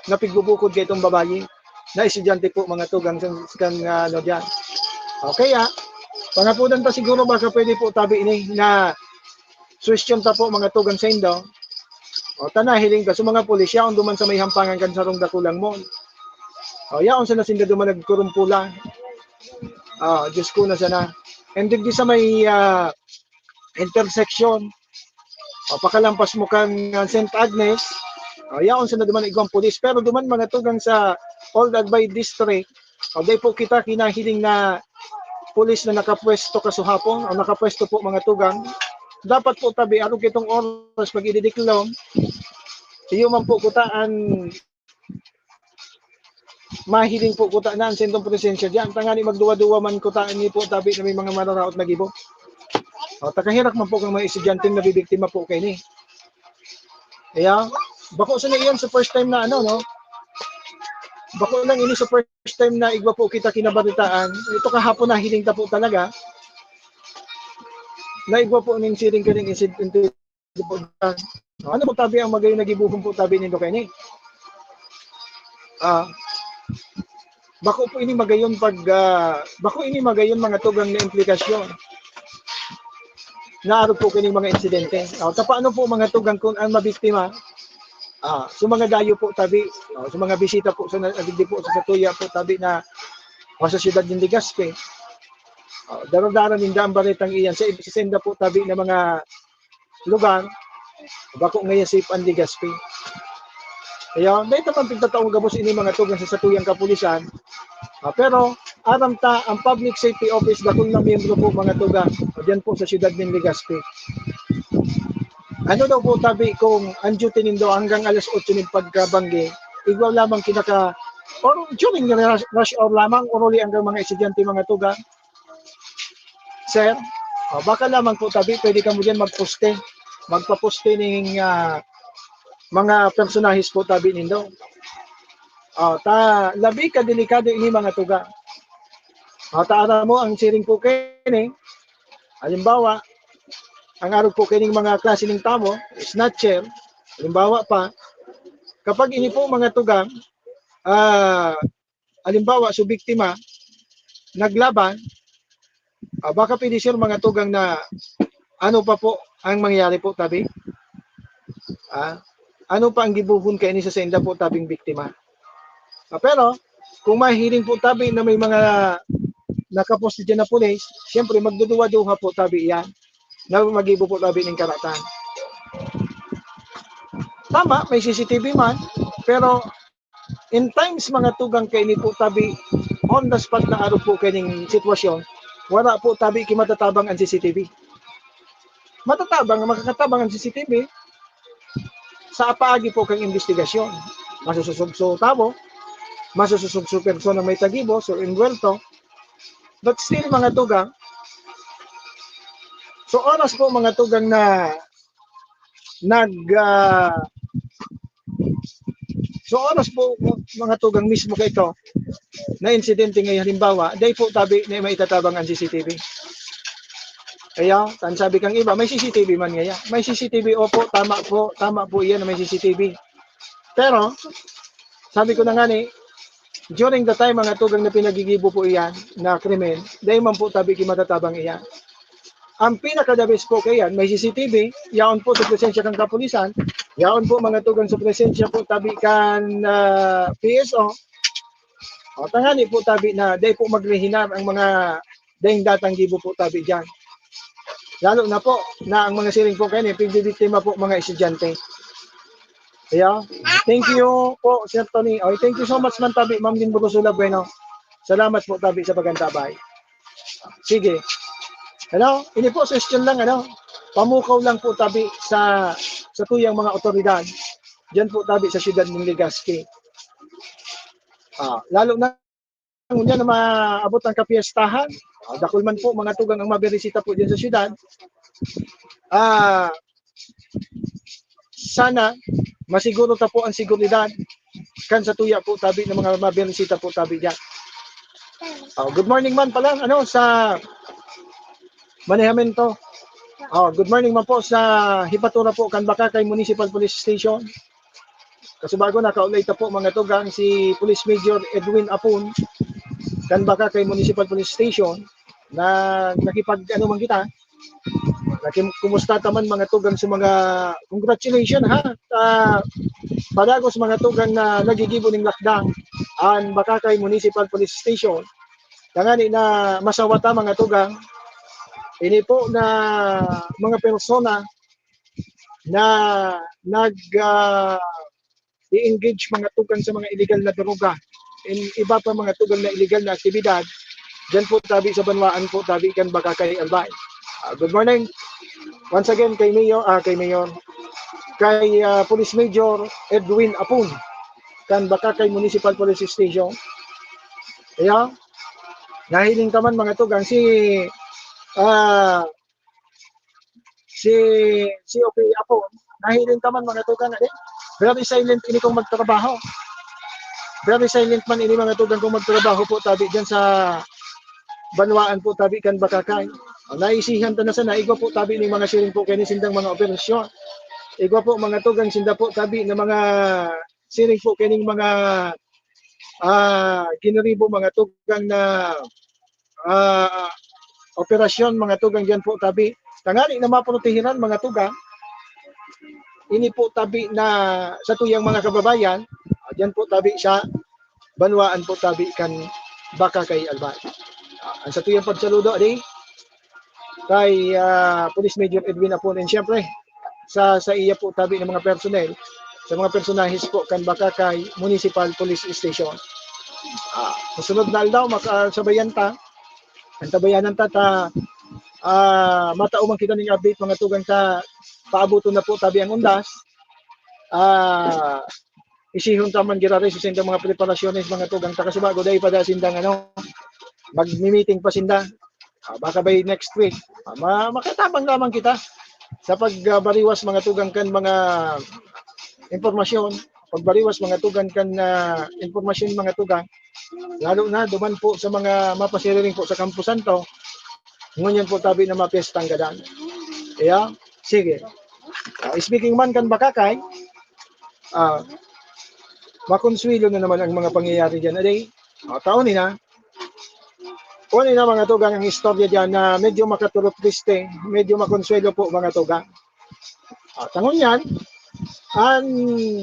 na pigbubukod kaitong babayi, na estudyante po, mga tugang, sa, kan, ah, ano, diyan. Okay, ah. Pangapudan ta siguro, baka pwede po tabi ini na suwestiyon ta po, mga tugang, saindo. O, ta nahiling ta sa mga pulis, yaon duman sa may hampangan kan sarong dakulang mall. O, yaon sana sinda duman nagkurumpula. Ah, Diyos ko, na sana. And digdi sa may, ah, intersection, o, pakalampas mo kan, ah, Saint Agnes, o, yaon sana duman igwang pulis. Pero duman, mga tugang, sa Old Albay District, o, dai po kita kinahiling na pulis na nakapwesto kasuhapon o nakapwesto po, mga tugang. Dapat po tabi, arog kitong oras pag ididiklom, iyo man po kuta an mahiling po kuta na an saindong presensya diyan. Tangani magduwa-duwa man kuta ini po tabi na may mga mararaot na gibo. O, ta kaherak man po kan mga estudyanteng nabibiktima po kaini. Kaya, bako sana iyan sa first time na ano, no? Bako lang ini sa first time na igwa po kita kinabaritaan. Ito kahapon nahiling ta po talaga. Na igwa po ning siring kaning insidente. Ano po tabi ang magayon na gibohon po tabi nindo kaini? Ah, bako po ini magayon pag, ah, bako ini magayon, mga tugang, na implikasyon na arog po kining mga insidente. Ah, ta paano po, mga tugang, kung ang mabiktima, ah, so mga dayo po tabi, ah, so mga bisita po sa na-, digdi po sa satuya po tabi na, ah, sa siyudad nin Legazpi, ah, dara-dara ninda ang baretang iyan sa, sa senda po tabi na mga lugar, bako ngayon safe ang Legazpi. Kaya, dahil naman pigtataong gabos ini, mga tugang, sa satuyang kapulisan. Ah, pero, aram ta, ang Public Safety Office, dakul na miyembro po, mga tugang, diyan po sa siyudad nin Legazpi. Ano daw po tabi kung ang duty nindo hanggang alas otso nin pagkabanggi, igwa lamang kinaka, or during rush, rush hour lamang, or uli hanggang mga estudyante, mga tugang? Sir, oh, baka lamang po tabi, pwede kamo diyan magposte. Magpaposte ning, ah, mga personahes po tabi nindo. Oh, ta, labi ka delikado ini, mga tugang. Oh, ta, aram mo, ang siring po kini, halimbawa, ang arog po kining mga klase ning tawo, snatcher, halimbawa pa, kapag ini po, mga tugang, ah, halimbawa, so biktima, naglaban, ah, baka pwede, sir, mga tugang, na ano pa po ang mangyayari po, tabi? Ah, ano pa ang gibohon kaini sa sainda po, tabing biktima? Ah, pero, kung mahiling po, tabi, na may mga nakaposte diyan na pulis, siyempre, magduduwa-duwa po, tabi, yan, na magibo po, tabi, ning karatan. Tama, may C C T V man, pero in times, mga tugang, kaini po, tabi, on the spot na arog po kaining sitwasyon, wala po, tabi, ki matatabang ang C C T V. Matatabang, makakatabang ang C C T V sa apaagi po kang investigasyon. Masususog so tawo, masususog so persona may tagibos or envuelto. But still, mga tugang, so oras po, mga tugang, na nag, ah, so oras po, mga tugang, mismo kaito na insidente ngayon, halimbawa, dai po tabi na maitatabang ang C C T V. Kaya, ang sabi kang iba, may C C T V man ngaya. May C C T V, opo, tama po, tama po iyan na may C C T V. Pero, sabi ko na nga ni, during the time, mga tugang, na pinagigibo po iyan na krimen, dai man po tabi ki matatabang iyan. Ang pinaka-the best po kaiyan, may C C T V, yaon po sa presensya kan kapulisan, yaon po, mga tugang, sa presensya po tabi kan, ah, P S O. O, tangani po tabi na dai po magrehinar ang mga daing datang gibo po tabi diyan. Lalo na po na ang mga siring po kaini, pigdidiktima po mga estudyante. Kaya, thank you po, Sir Tony. Oy, thank you so much man tabi, Ma'am Lynn Burusula Bueno. Salamat po tabi sa pagantabay. Sige. Hello, ini po, suggestion lang, ano, pamukaw lang po tabi sa, sa tuyang mga otoridad. Diyan po tabi sa siyudad ng Legazpi. Ah, lalo na ngunyan na maabot ang kapiestahan. Ah, dakul man po, mga tugang, ang mabirisita po diyan sa siyudad. Ah, sana masiguro ta po ang seguridad kan sa tuya po tabi ng mga mabirisita po tabi diyan. Oh, good morning man pala, ano, sa manehamento. Oh, good morning man po sa hipatura po kan Bacacay Municipal Police Station. Kasubago, nakaulay ta po, mga tugang, si Police Major Edwin Apon kan Bacacay Municipal Police Station na nakipag-ano man kita, naki-, kumusta ta man, mga tugang, sa mga, congratulations, ha, sa padagos, mga tugang, na nagigibo ning lakdang an Bacacay Municipal Police Station. Tangani na masawata, mga tugang, ini po na mga persona na nag, ah, i-engage, mga tugang, sa mga illegal na droga and iba pa, mga tugang, na illegal na aktibidad diyan po tabi sa banwaan po tabi kan Bacacay, Albay. Ah, good morning. Once again, kay Mayor, ah, kay Mayor, kay, ah, Police Major Edwin Apon kan Bacacay Municipal Police Station. Kaya, nahiling ka man, mga tugang, si, ah, si, si O P Apon, nahiling ka man, mga tugang, eh? Very silent ini kung magtrabaho. Very silent man ini, mga tugang, kung magtrabaho po tabi diyan sa banwaan po tabi kan Bacacay. Naisihan ta na sana, igwa po tabi ning mga siring po kaini sindang mga operasyon. Igwa po, mga tugang, sinda po tabi na mga siring po kaining mga, ah, giniribo, mga tugang, na, ah, operasyon, mga tugang, diyan po tabi. Tangani na maprotehiran, mga tugang, ini po tabi na sa tuyang mga kababayan, ah, diyan po tabi sa banwaan po tabi kan Bacacay, Albay. Ah, ang sa tuyang pagsaludo, adi, kay, ah, Police Major Edwin Apon, and siyempre, sa, sa iya po tabi ng mga personnel, sa mga personahes po kan Bacacay Municipal Police Station. Ah, sa sunod na aldaw, makasabayan ta. Antabayanan ta, ta, ah, matao man kita ning update, mga tugang, ta paaboton na po tabi ang undas. Ah, isihon ta man giraray sa sindang mga preparasyones, mga tugang, ta kasubago, dai pa da sindang, ano, magmi-meeting pa sinda. Ah, baka by next week, ah, ma-, makatabang lamang kita sa pagbariwas, mga tugang, kan mga impormasyon, pagbariwas, mga tugang, kan, ah, impormasyon, mga tugang, lalo na duman po sa mga mapasiriring po sa Campo Santo, ngunyan po tabi na mapiyestang gadan. Iya, sige. Ah, speaking man kan Bakakay, ah, makonsuelo na naman ang mga pangyayari diyan, aday. Ah, taon ni na. Kuwan na, mga tugang, ang istorya diyan na medyo makaturok triste, medyo makonsuelo po, mga tugang. Ah, tangon yan, ang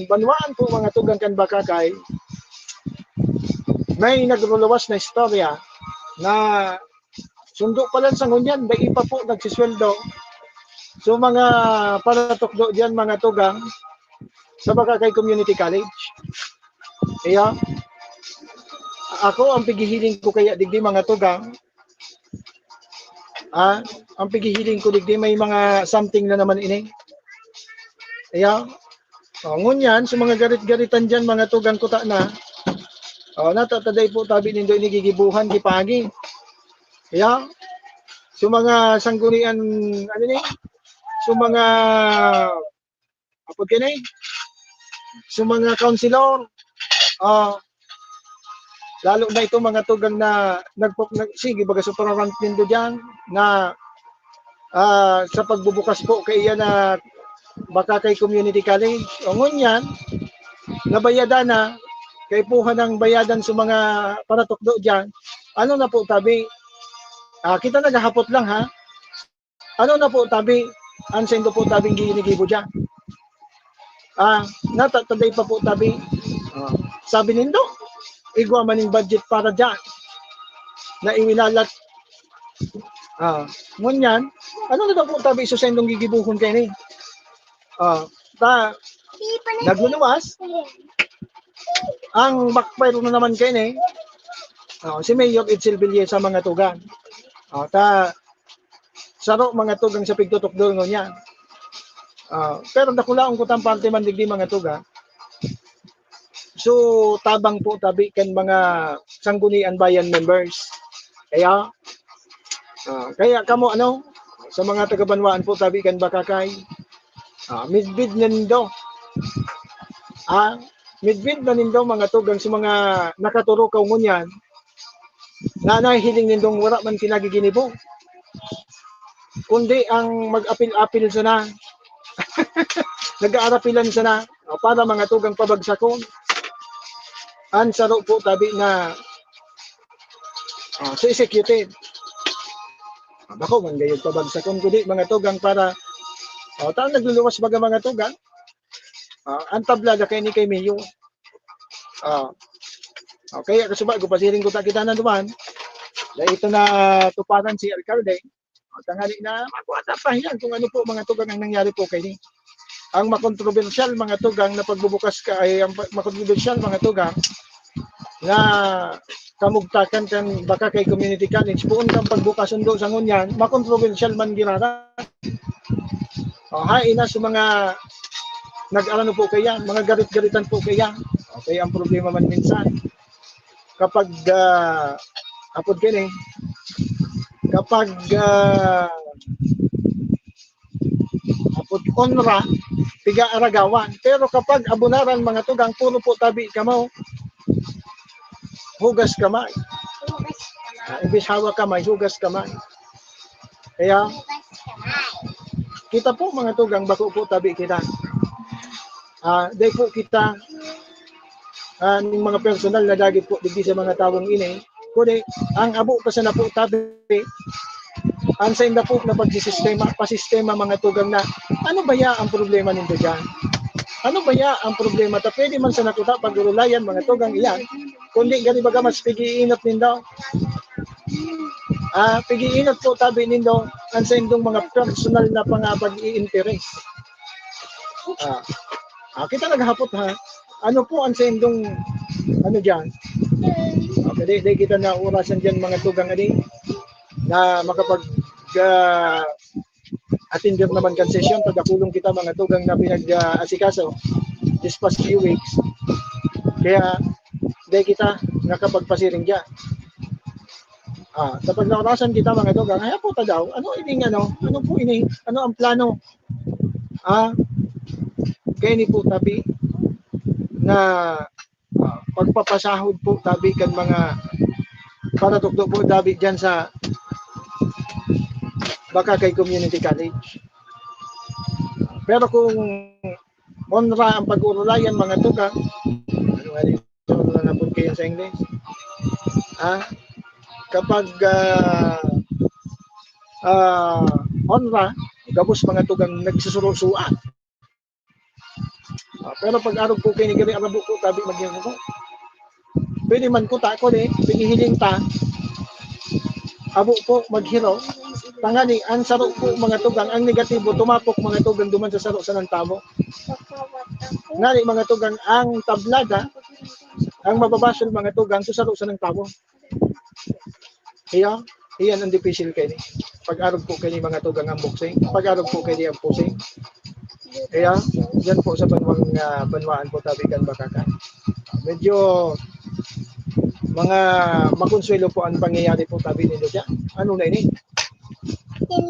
banwaan po, mga tugang, kan Bakakay, may nagluluwas na istorya na sundo pa lang sa ngunyan, dai pa po nagsisweldo. So, mga paratukdo diyan, mga tugang, sa Bakakay Community College. Kaya, ako, ang pighihiling ko kaya digdi, mga tugang, ah, ang pighihiling ko digdi, may mga something na naman ini. Kaya, oh, ngunyan, sa mga garit-garitan diyan, mga tugang, kuta na, oh, natataday po tabi nindo, inigigibuhan, gipagi. Kaya, sa mga sanggunian, ano ni, sa mga, apod ka ni, sa mga councilor, ah, lalo na ito, mga tugang, na nagpo-, nag-, sige, baga sa pararant nindo diyan, na, ah, sa pagbubukas po kaiyan na Bakakay Community College. O ngunyan, nabayadan na, kaipuhan ang bayadan sa mga paratukdo diyan. Ano na po tabi? Ah, kita naghahapot lang, ha? Ano na po tabi? Ang saindo po tabing ginigibo diyan? Ah, natataday pa po tabi. Ah, sabi nindo, igwa man ning budget para diyan na iwinalat. Ah, ngunyan, ano na daw po tabi sa saindong gigibuhon kaini? Ah, ta, nagluluwas. Ang backfire na naman kaini, ah, si Mayor Edsel Villesa, mga tugang. Ah, ta, saro, mga tugang, sa pigtutukdo ngunyan. Ah, pero dakulaon ko tang parte man digdi, mga tugang. So, tabang po tabi kan mga Sanggunian Bayan members. Kaya, ah, kaya kamo, ano, sa mga taga-banwaan po tabi kan Bakakay, ah, midbid na nindo. Ah, midbid na nindo, mga tugang, sa mga nakaturukaw ngunyan na nahihiling nindong wala man kinagiginibo, kundi ang mag-apil-apil sana. Nag-aarapilan sana, o, para, mga tugang, pabagsakon. Ang saro po tabi na, ah, sa executive. Ah, bako man gayod pabagsakon, kundi, mga tugang, para, o, ta nagluluwas baga, mga tugang. Ah, ang tablada kaini kay Mayor. Ah, okay, kasubago, pasiring ko ta kita na duman. Dahil ito na tuparan si alkalde. Ah, tangali na, makuha ta pahiyan kung ano po, mga tugang, ang nangyari po kaini. Ang makontrobersyal, mga tugang, na pagbubukas ka, ay, ang pa-, makontrobersyal, mga tugang, na kamugtakan kan Bakakay Community College, poon kan pagbukas sundo sa ngunyan, makontrobersyal man giraray. O, hain na sa mga nag-arano po kaya, mga garit-garitan po kaya. Okay, ang problema man minsan, kapag, ah, apod ka ni, kapag, ah, apod onra, piga-aragawan. Pero kapag abunaran, mga tugang, puro po tabi kamo, hugas kamay. Ah, imbis hawak kamay, hugas kamay. Kaya, kita po, mga tugang, bako po tabi kita. Ah, dai po kita, ah, ning mga personal na dagit po digdi sa mga tawong ini, kundi ang abo pa sana po tabi, ang sainda po na pagsisistema, pasistema, mga tugang, na ano baya ang problema nindo diyan? Ano baya ang problema? Ta pwede man sana kuta pag-urulayan, mga tugang, iyan. Kundi gani baga mas pig-iinot nindo. Ah, pig-iinot po tabi nindo ang saindong mga personal na pangapag-iinteres. Ah, ah, kita naghapot, ha. Ano po ang saindong, ano diyan? Dai, dai kita naorasan diyan, mga tugang, ani, na makapag, ah, attender naman kan sesyon, pagkakulong kita, mga tugang, na pinag-aasikaso this past few weeks. Kaya, dai kita nakapagpasiring diyan. Ah, sa pagnaorasan kita, mga tugang, ay, po ta daw, ano ining ano, ano po ini, ano ang plano? Ah, kaya ni po tabi na, ah, pagpapasahod po tabi kan mga para tukdo po tabi diyan sa Bacacay Community College. Pero kung onra ang pag-urulayan, mga tugang, ano nga rin, onra na po kayo sa English? Ah, kapag, ah, ah, onra, gabos, mga tugang, nagsusurusuan. Ah, pero pag arog po kayo ni gari, arabo po, tabi, maging ko. Pwede man ko ta, ko ni, pinihiling ta, abo po, maghiro. Tangani, ang saro po, mga tugang, ang negatibo, tumapok, mga tugang, duman sa saro sa nantamo. Ngani, mga tugang, ang tablada, ang mababasol, mga tugang, sa saro sa nantamo. Iya, iyan ang dipisil kayo ni. Pag-arog po kayo ni, mga tugang, ang boxing. Pag-arog po kayo ni ang pusing. Kaya, yan po sa banwang, ah, banwaan po tabi kan Bacacay. Medyo mga makonsuelo po ang pangyayari po tabi nindo diyan. Ano na ini?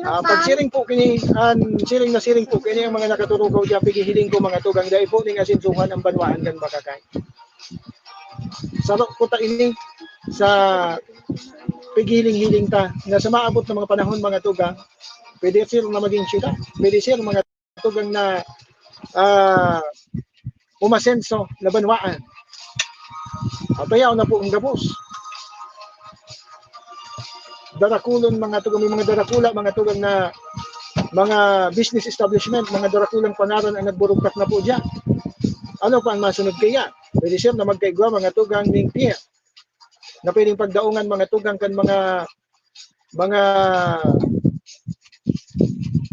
Ah, pag siring po kini, an siring na siring po kini ang mga nakaturugaw diyan, pigihiling ko, mga tugang, dai po ning asensuhan ang banwaan kan Bacacay. Saro ko ta ini sa pigihiling-hiling ta na sa maabot na mga panahon, mga tugang, pwede sir na maging syudad, pwede sir mga tugang na, ah, umasenso na banwaan. At ayaw na po ang gabos. Darakulon, mga tugang, may mga darakula, mga tugang na mga business establishment, mga darakulang pangaran ang nagburugtak na po diyan. Ano pa ang masunod kaya? Pwede sir na magkaigwa, mga tugang, ning pier na pwedeng pagdaungan, mga tugang, kan mga, mga,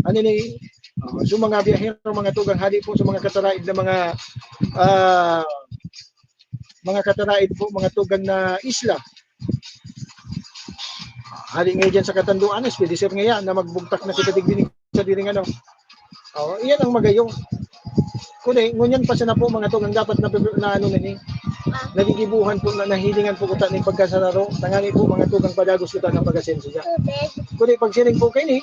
ano ni, oh, so mga biyahero, mga tugang, hali po sa mga kataraid na mga, ah, mga kataraid po, mga tugang na isla. Hali nga diyan sa Catanduanes, pwede sir nga yan na magbugtak na kita digdi sa diring ano. Oh, iyan ang magayo. Kundi, ngunyan pa sana po, mga tugang, dapat na, na ano na ni, nagigibuhan po, na nahilingan po kuta ning pagkasararo. Tangani po, mga tugang, padagos kuta ng pag-asenso dyan. Kundi, pag siring po kayo ni,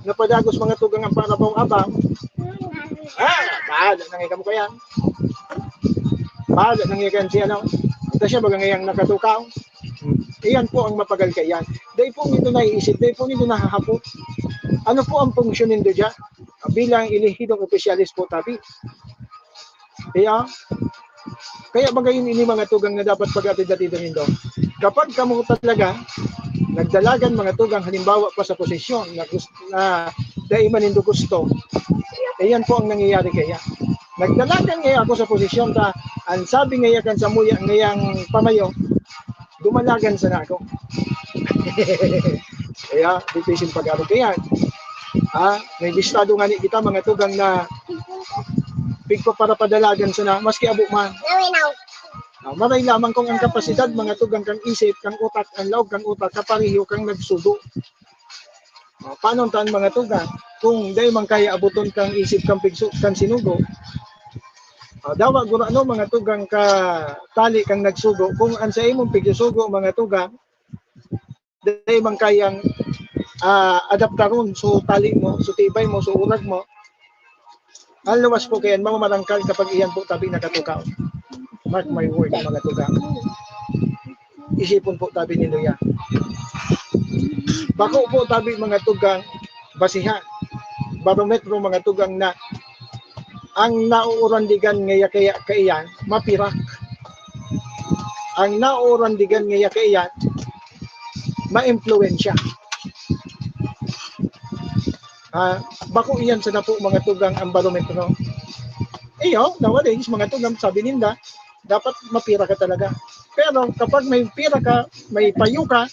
napadagos, mga tugang, ang parabaw abang. Ah, bahala na nga kamo kaya. Bahala na nga kan si ano. Ito siya, baga ngayang nakatukaw. Iyan po ang mapagal kaiyan. Dai po nindo naiisip, dai po nindo nahahapot. Ano po ang funksyon nindo diyan? Bilang elehidong opisyales po, tabi. Kaya, kaya magayon ini, mga tugang, na dapat pag-atid-atidan nindo. Kapag kamo talaga, nagdalagan, mga tugang, halimbawa pa sa posisyon na, gus- na dai man nindo gusto, iyan po ang nangyayari kaya. Nagdalagan ngaya ako sa posisyon ta, ang sabi ngaya kan samuya ngayang pamayo, dumalagan sana ako. Kaya, dipisil pag-arog kaya. Ha? May listado nga ni kita, mga tugang, na pigpaparapadalagan sana, maski abo man. Nawinaw. Ah, maray lamang kung ang kapasidad, mga tugang, kang isip, kang utak, ang laog kang utak, kapareho kang nagsugo. Ah, paano tan, mga tugang? Kung dai man kaya abuton kang isip kang pigsu-, kang sinugo, ah, dawa gurano, mga tugang, ka tali kang nagsugo. Kung ang sa imong pigsusugo, mga tugang, dai man kayang, ah, adaptaron so tali mo, so tibay mo, so urag mo, ang luwas po kayan, mamamarangkal kapag iyan po tabi nakatukaw. Mark my word, mga tugang. Isipon po tabi ni Luya. Bako po tabi, mga tugang, basihan. Barometro, mga tugang, na ang nauurandigan ngaya kaya kaiyan, mapirak. Ang nauurandigan ngaya kaiyan, maimpluwensya. Ah, bako iyan sana po, mga tugang, ang barometro. Iyo, nowadays, mga tugang, sabi ninda, dapat mapira ka talaga. Pero kapag may pira ka, may payo ka,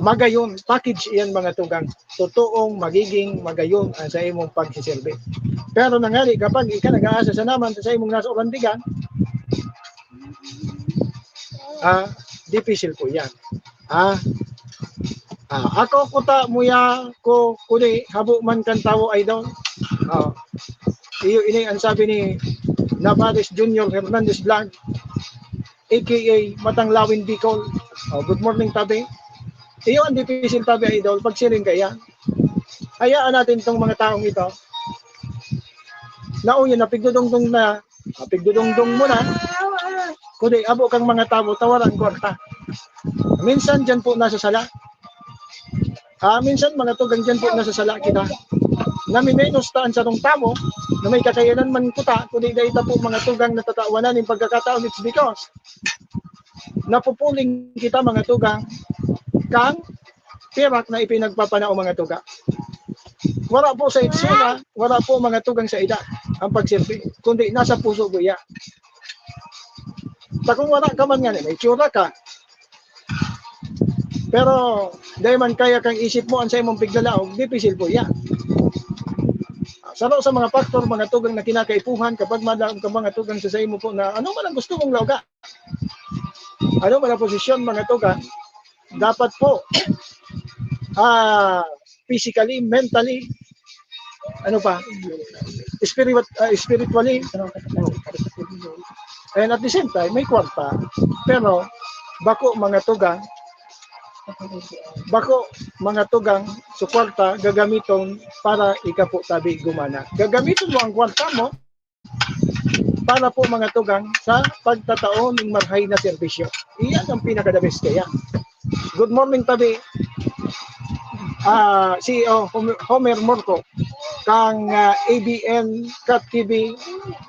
magayon, package iyan, mga tugang. Totoong magiging magayon ang sa imong pagsiserbi. Pero nangari, kapag ika nag-aasa sa naman sa imong nasa urandigan, Ah, dipisil po yan. Ah, ah, ako kuta muya ko kuni habo man kan tawo, idol. Ah, iyo ini ang sabi ni Navares Junior Hernandez Vlog, A K A Matang Lawin Bicol. Oh, good morning, tabi. Iyo ang dipisil, tabi, idol, pagsiring kaya. Hayaan natin tong mga taong ito. Nauyon na pigdudungdong na, ah, pigdudungdong mo na. Kundi abo kang mga tawo, tawara ang kwarta. Minsan dyan po nasa sala. Ah, minsan mga tugang dyan po nasa sala kita. Namiminos ta ang sarong tawo na may kakayanan man kuta, kundi dahil ta po mga tugang natatawanan yung pagkakataon, it's because napupuling kita mga tugang kang pirak na ipinagpapanao mga tuga. Wala po sa itsura, wala po mga tugang sa edad ang pagsilbi, kundi nasa puso po iya. Ta kung wala ka man nga, may itsura ka, pero dahil man kaya kang isip mo ang sa imong piglalaog, dipisil po iya. Saro sa mga faktor, mga tugang na kinakaipuhan kapag madaan ka mga tugang sa saimo po na ano man ang gusto mong lauga. Ano man ang posisyon, mga tugang, dapat po, ah, physically, mentally, ano pa, spirit, ah, spiritually, and at the same time, may kwarta. Pero, bako mga tugang, bako mga tugang, so kwarta, gagamiton para ikapo tabi gumana. Gagamiton mo ang kwarta mo para po mga tugang sa pagtatao ng marhay na serbisyo. Iyan ang pinaka-the best kaya. Good morning, tabi. Ah, C E O Homer, Homer Morco, kang, ah, A B N Cat T V,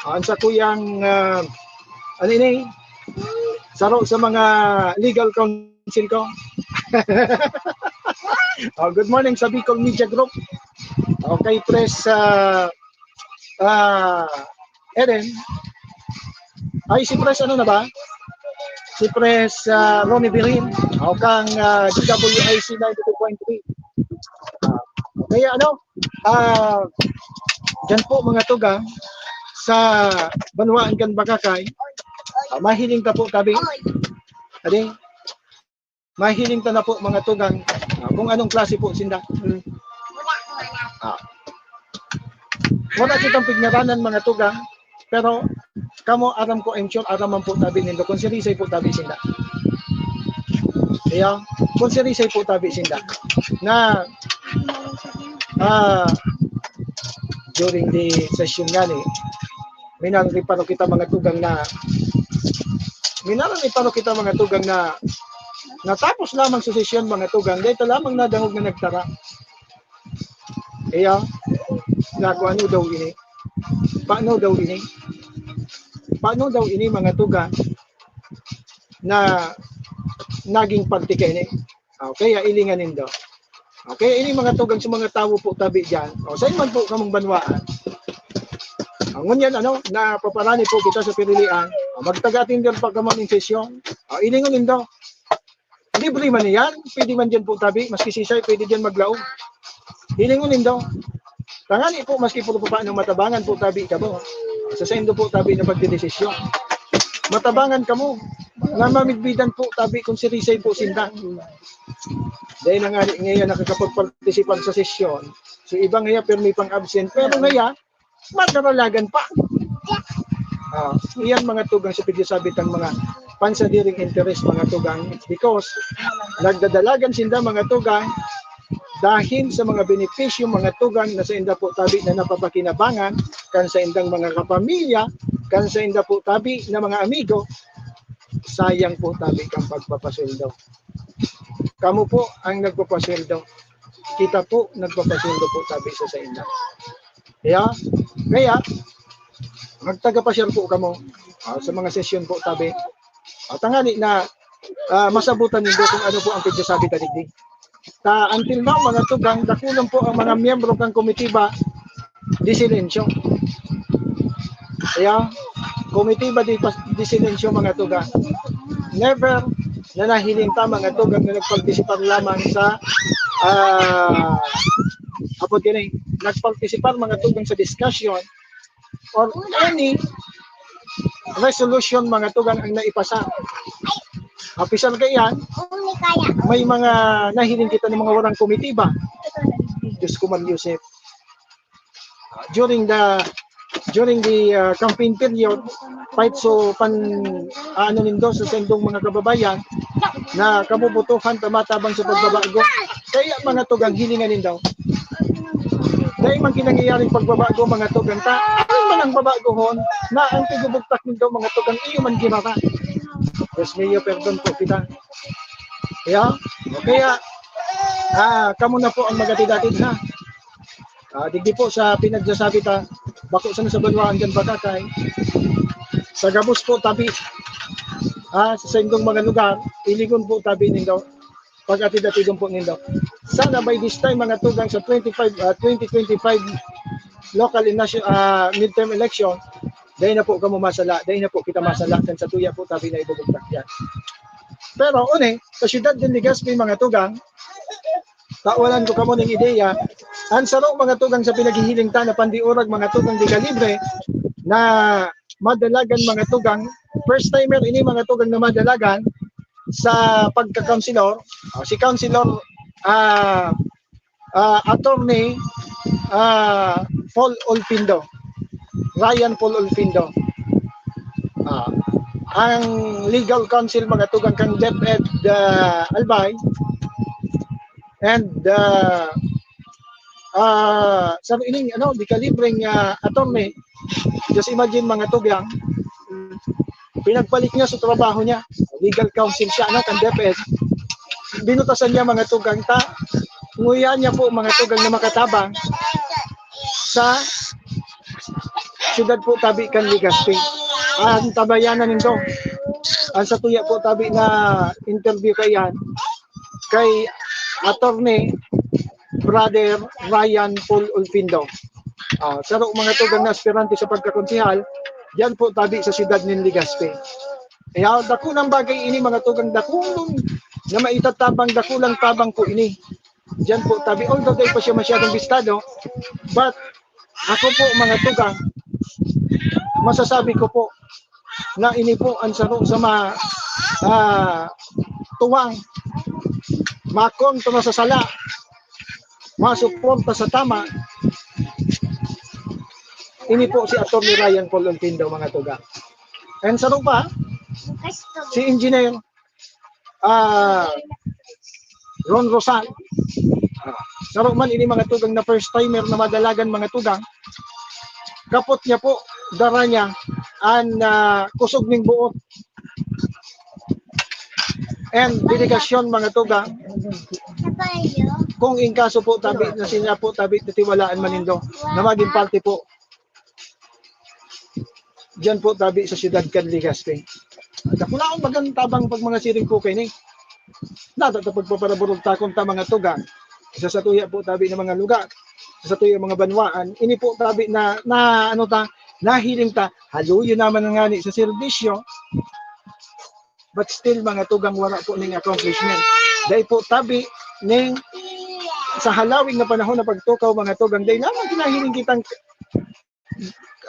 ah, ang sa kuyang, ah, ano ini? Saro sa mga legal counsel ko. Oh, good morning sa Bicol Media Group. Okay, Pres, ah, ah, Eden. Ay, si Pres, ano na ba? Si Pres, ah, Ronnie Birin. O kang, ah, D W I C ninety-two point three. Ah, kaya ano, ah, dyan po mga tugang sa banwaan kan Bagakay, ah, mahiling ta po tabi. Adi, mahiling ta na po mga tugang, ah, kung anong klase po sinda. Mm. Ah. Wala kitang pignaranan mga tugang, pero kamo aram ko, I'm sure aram man po tabi nindo kung sirisay po tabi sinda. Iya, kung sirisay po tabi sinda. Na, ah, during the session nga ni, minariparo kita mga tugang na, minariparo kita mga tugang na natapos lamang sa sesyon mga tugang, dito lamang nadangog na nagtara. Iya, na kung ano daw ini. Paano daw ini? Paano daw ini mga tugang na naging parte kaini? Okay, ilingan nindo. Okay, ini mga tugang sa mga tawo po tabi dyan. O, sa man po kamong banwaan. Ang ngunyan, ano, napaparani po kita sa pirilian. O, magtaga-attender pa kamo ng sesyon. O, ilingon nindo. Libre man yan. Pwede man dyan po tabi. Maski sisay, pwede dyan maglaog. Hilingon nindo. Tangani po, maski po paano matabangan po tabi kamo. Sa saindo po tabi na pagdedesisyon. Matabangan kamo. Na mamidbidan po tabi kung sirisay po sinda. Dahil na nga ngayon nakakapagpartisipar sa sesyon, so iba ngaya permi pang absent, pero ngaya, madaralagan pa. Ah, iyan mga tugang sa pigsasabi tang mga pansadiring interes mga tugang, it's because nagdadalagan sinda mga tugang dahil sa mga benepisyo mga tugang na sa inda po tabi na napapakinabangan kan sa indang mga kapamilya, kan sa inda po tabi na mga amigo, sayang po tabi kang pagpapasweldo. Kamo po ang nagpapasweldo. Kita po nagpapasweldo po tabi sa sainda. Kaya, kaya, magtagapasyar po kamo, ah, sa mga sesyon po tabi. At tangani na, ah, masabutan nindo kung ano po ang pigsasabi ta digdi. Ta, until now, mga tugang, dakulang po ang mga miyembro kang komitiba de silencio. Kaya, komitiba de, de silencio, mga tugang. Never na nahiling ta, mga tugang, na nagpartisipar lamang sa, ah, apod kini, nagpartisipar, mga tugang, sa discussion or any resolution, mga tugang, ang naipasa. Apisar kaiyan, may mga nahiling kita ng mga warang komitiba. Diyos ko, Mar Joseph. During the during the uh, campaign period, fight so pan ano nindo sa sendong mga kababayan na kabubutuhan ta matabang sa pagbabago. Kaya mga tugang hilingan nindo. Dahil man kinangyayaring pagbabago mga tugang ta, ano man ang babagohon na ang tigubugtak nindo mga tugang iyo man ginara. Yes, Mayor, perdon po kita. Kaya, kaya, ah, kamo na po ang magatid-atid ha. Ah, digdi po sa pinagsasabi ta, bako sana sa banwaan dyan baka kay sa gabos po tabi, ah, sa saindong mga lugar, iligon po tabi nindo. Pag-atid-atidon po nindo. Sana by this time, mga tugang sa twenty-five, ah, twenty twenty-five local and national ah, midterm election, dahil na po kamo masala, dahil na po kita masala kan sa tuya po tabi na ibubugtak yan. Pero, uni, sa siyudad din Legazpi, mga tugang, tawalan ko kamo ning ideya, ang saro mga tugang sa pinaghihiling ta na pandiurag mga tugang di kalibre na madalagan mga tugang, first timer ini mga tugang na madalagan sa pagka-councilor, ah, si Councilor ah ah, Attorney ah, Paul Olpindo, Ryan Paul Olpindo. Ah, ang legal counsel mga tugang kang DepEd ah, Albay and ah, ah, sa ining ano, di kalibreng ah, attorney, just imagine mga tugang, pinagpalit niya sa trabaho niya, legal counsel siya, ano, kan DepEd. Binutasan niya mga tugang ta, nguya niya po mga tugang na makatabang sa siyudad po tabi kan Legazpi. Ang tabayanan nindo, ang sa tuya po tabi na interview kaiyan, kay Attorney Brother Ryan Paul Olpindo. Ah, saro mga tugang na aspirante sa pagkakonsehal, diyan po tabi sa siyudad nin Legazpi. Kaya dakulang bagay ini mga tugang, dakulong na maitatabang, dakulang tabang po ini. Diyan po tabi, although di pa siya masyadong bistado, but ako po mga tugang, masasabi ko po na ini po ang saro sa ma, ah, tuwang makontra sa sala, masuporta sa tama. Ini po si Attorney Ryan Paul Olpindo, mga tugang. And saro pa, si Engineer ah, Ron Rosal. Ah, saro man ini mga tugang na first timer na madalagan mga tugang. Kapot niya po, dara niya an ah, kusog ning buot. And delegasyon mga tugang, kung in kaso po tabi na siya po tabi na tiwalaan man nindo na maging parte po diyan po tabi sa siyudad kan Legazpi. Dakulaon bagang tabang pag mga siring po kaini. Nata ta pagpaparaburog takon ta mga tugang. Sa satuya po tabi ng mga lugar, sa satuya mga banwaan, ini po tabi na, na ano ta, nahiling ta, haluyo naman ngani sa serbisyo. But still mga tugang wala po ning accomplishment. Dahil po tabi ning sa halawig na panahon na pagtukaw mga tugang, dahil lamang kinahiling kitang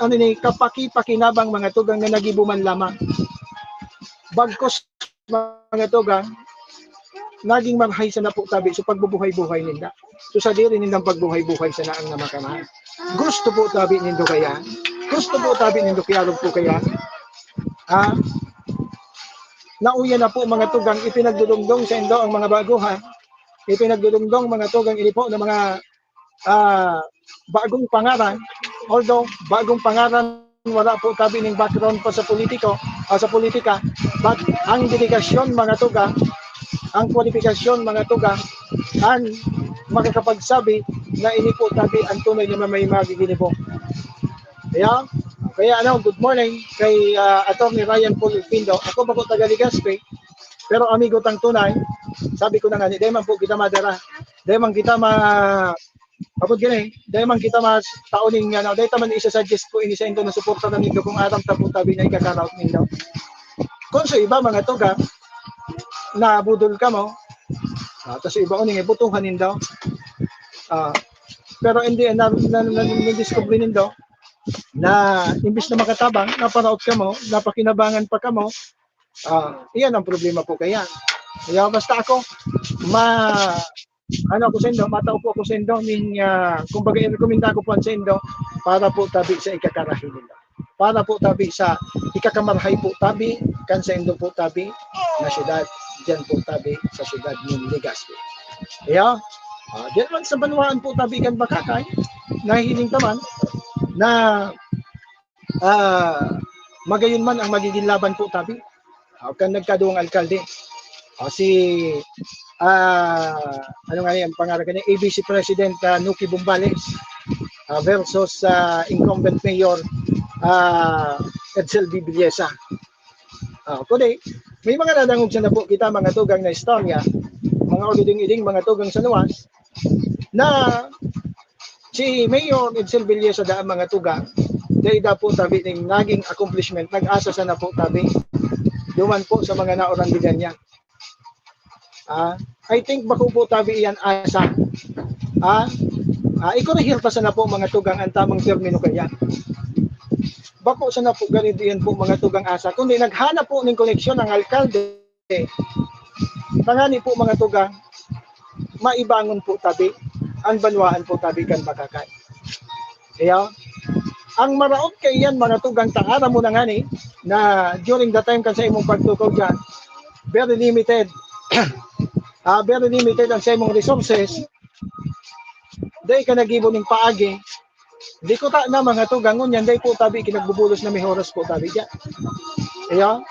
ano ni, kapaki-pakinabang mga tugang na nagibo man lamang. Bagkos mga tugang, naging marhay sana po tabi sa pagbubuhay-buhay ninda. So sadiri nindang pagbuhay-buhay sana ang namakanahan. Gusto po tabi nindo kaya? Gusto po tabi nindo kiyarog po kaya? Ha? Nauya na po mga tugang ipinagdudungdong sa indo ang mga baguhan. Ipinagdudungdong mga tugang ini po ng mga ah, bagong pangaran, although bagong pangaran, wala po tabi ning background pa sa politiko, ah, sa politika, but ang delegasyon, mga tugang, ang kwalifikasyon, mga tugang, ang makakapagsabi na ini po tabi ang tunay na may magiginibo. Kaya, kaya ano, good morning kay ah, Attorney Ryan Paul Pindo. Ako bako taga Legazpi, pero amigo tang tunay, sabi ko na nga, di man po kita madara. Di man kita ma Apod gani, dai man kita mas tao ning ano, dai ta man isa-suggest po ini sa indo na suporta na nindo kung aram ta po tabi na ikakaraot nindo. Kung sa iba mga tugang, nabudol kamo, ah, tas iba uning ibutuhan nindo. Ah, pero hindi na, na, na, na-discover nindo na imbis na makatabang, naparaot kamo, napakinabangan pa kamo, Ah, iyan ang problema po kaya. Kaya basta ako, ma-, ano ako sa indo, matao po ako sa indo, ning, ah, kumbaga, i-recommenda ko po sa indo para po tabi sa ikakarahay nila. Para po tabi sa ikakamarahay po tabi, kan sa indo po tabi na syudad, diyan po tabi sa syudad ng Legazpi. Kaya, ah, diyan man sa banwaan po tabi kan Bakakay, nahihiling taman na, ah, magayon man ang magiging laban po tabi. Ah, kan nagkaduwang alkalde. Ah, si, ah, ano nga yan, pangalan ka niya, A B C President, ah, Nuki Bumbales, ah, versus, ah, incumbent mayor, ah, Edsel Villesa. Ah, kundi, may mga nadangog siya na po kita, mga tugang na istorya, mga uliding-iding, mga tugang sa luwas, na si Mayor Edsel Villesa daan, mga tugang, dahil da po tabi ning naging accomplishment, nag-asa sana po tabi. Duman po sa mga naorandigan niya. Ah, I think bako po tabi iyan asa. Ah, ah, ikorehir ta sana po, mga tugang, ang tamang termino kaya. Bako sana po ganito yan po, mga tugang, asa. Kundi naghanap po ng koneksyon ang alkalde. Tangani po, mga tugang, maibangon po tabi ang banwaan po tabi kan Bakakay. Kaya, ang maraot kaiyan, mga tugang, ta aram mo na ngani na during the time kan sa imong pagtukaw diyan, very limited. Ah, very limited ang sa imong resources. Dai ka nagibo ning paagi. Di ko ta na, mga tugang, ngunyan, dai po tabi kinagbubulos na may oras po tabi diyan. Kaya,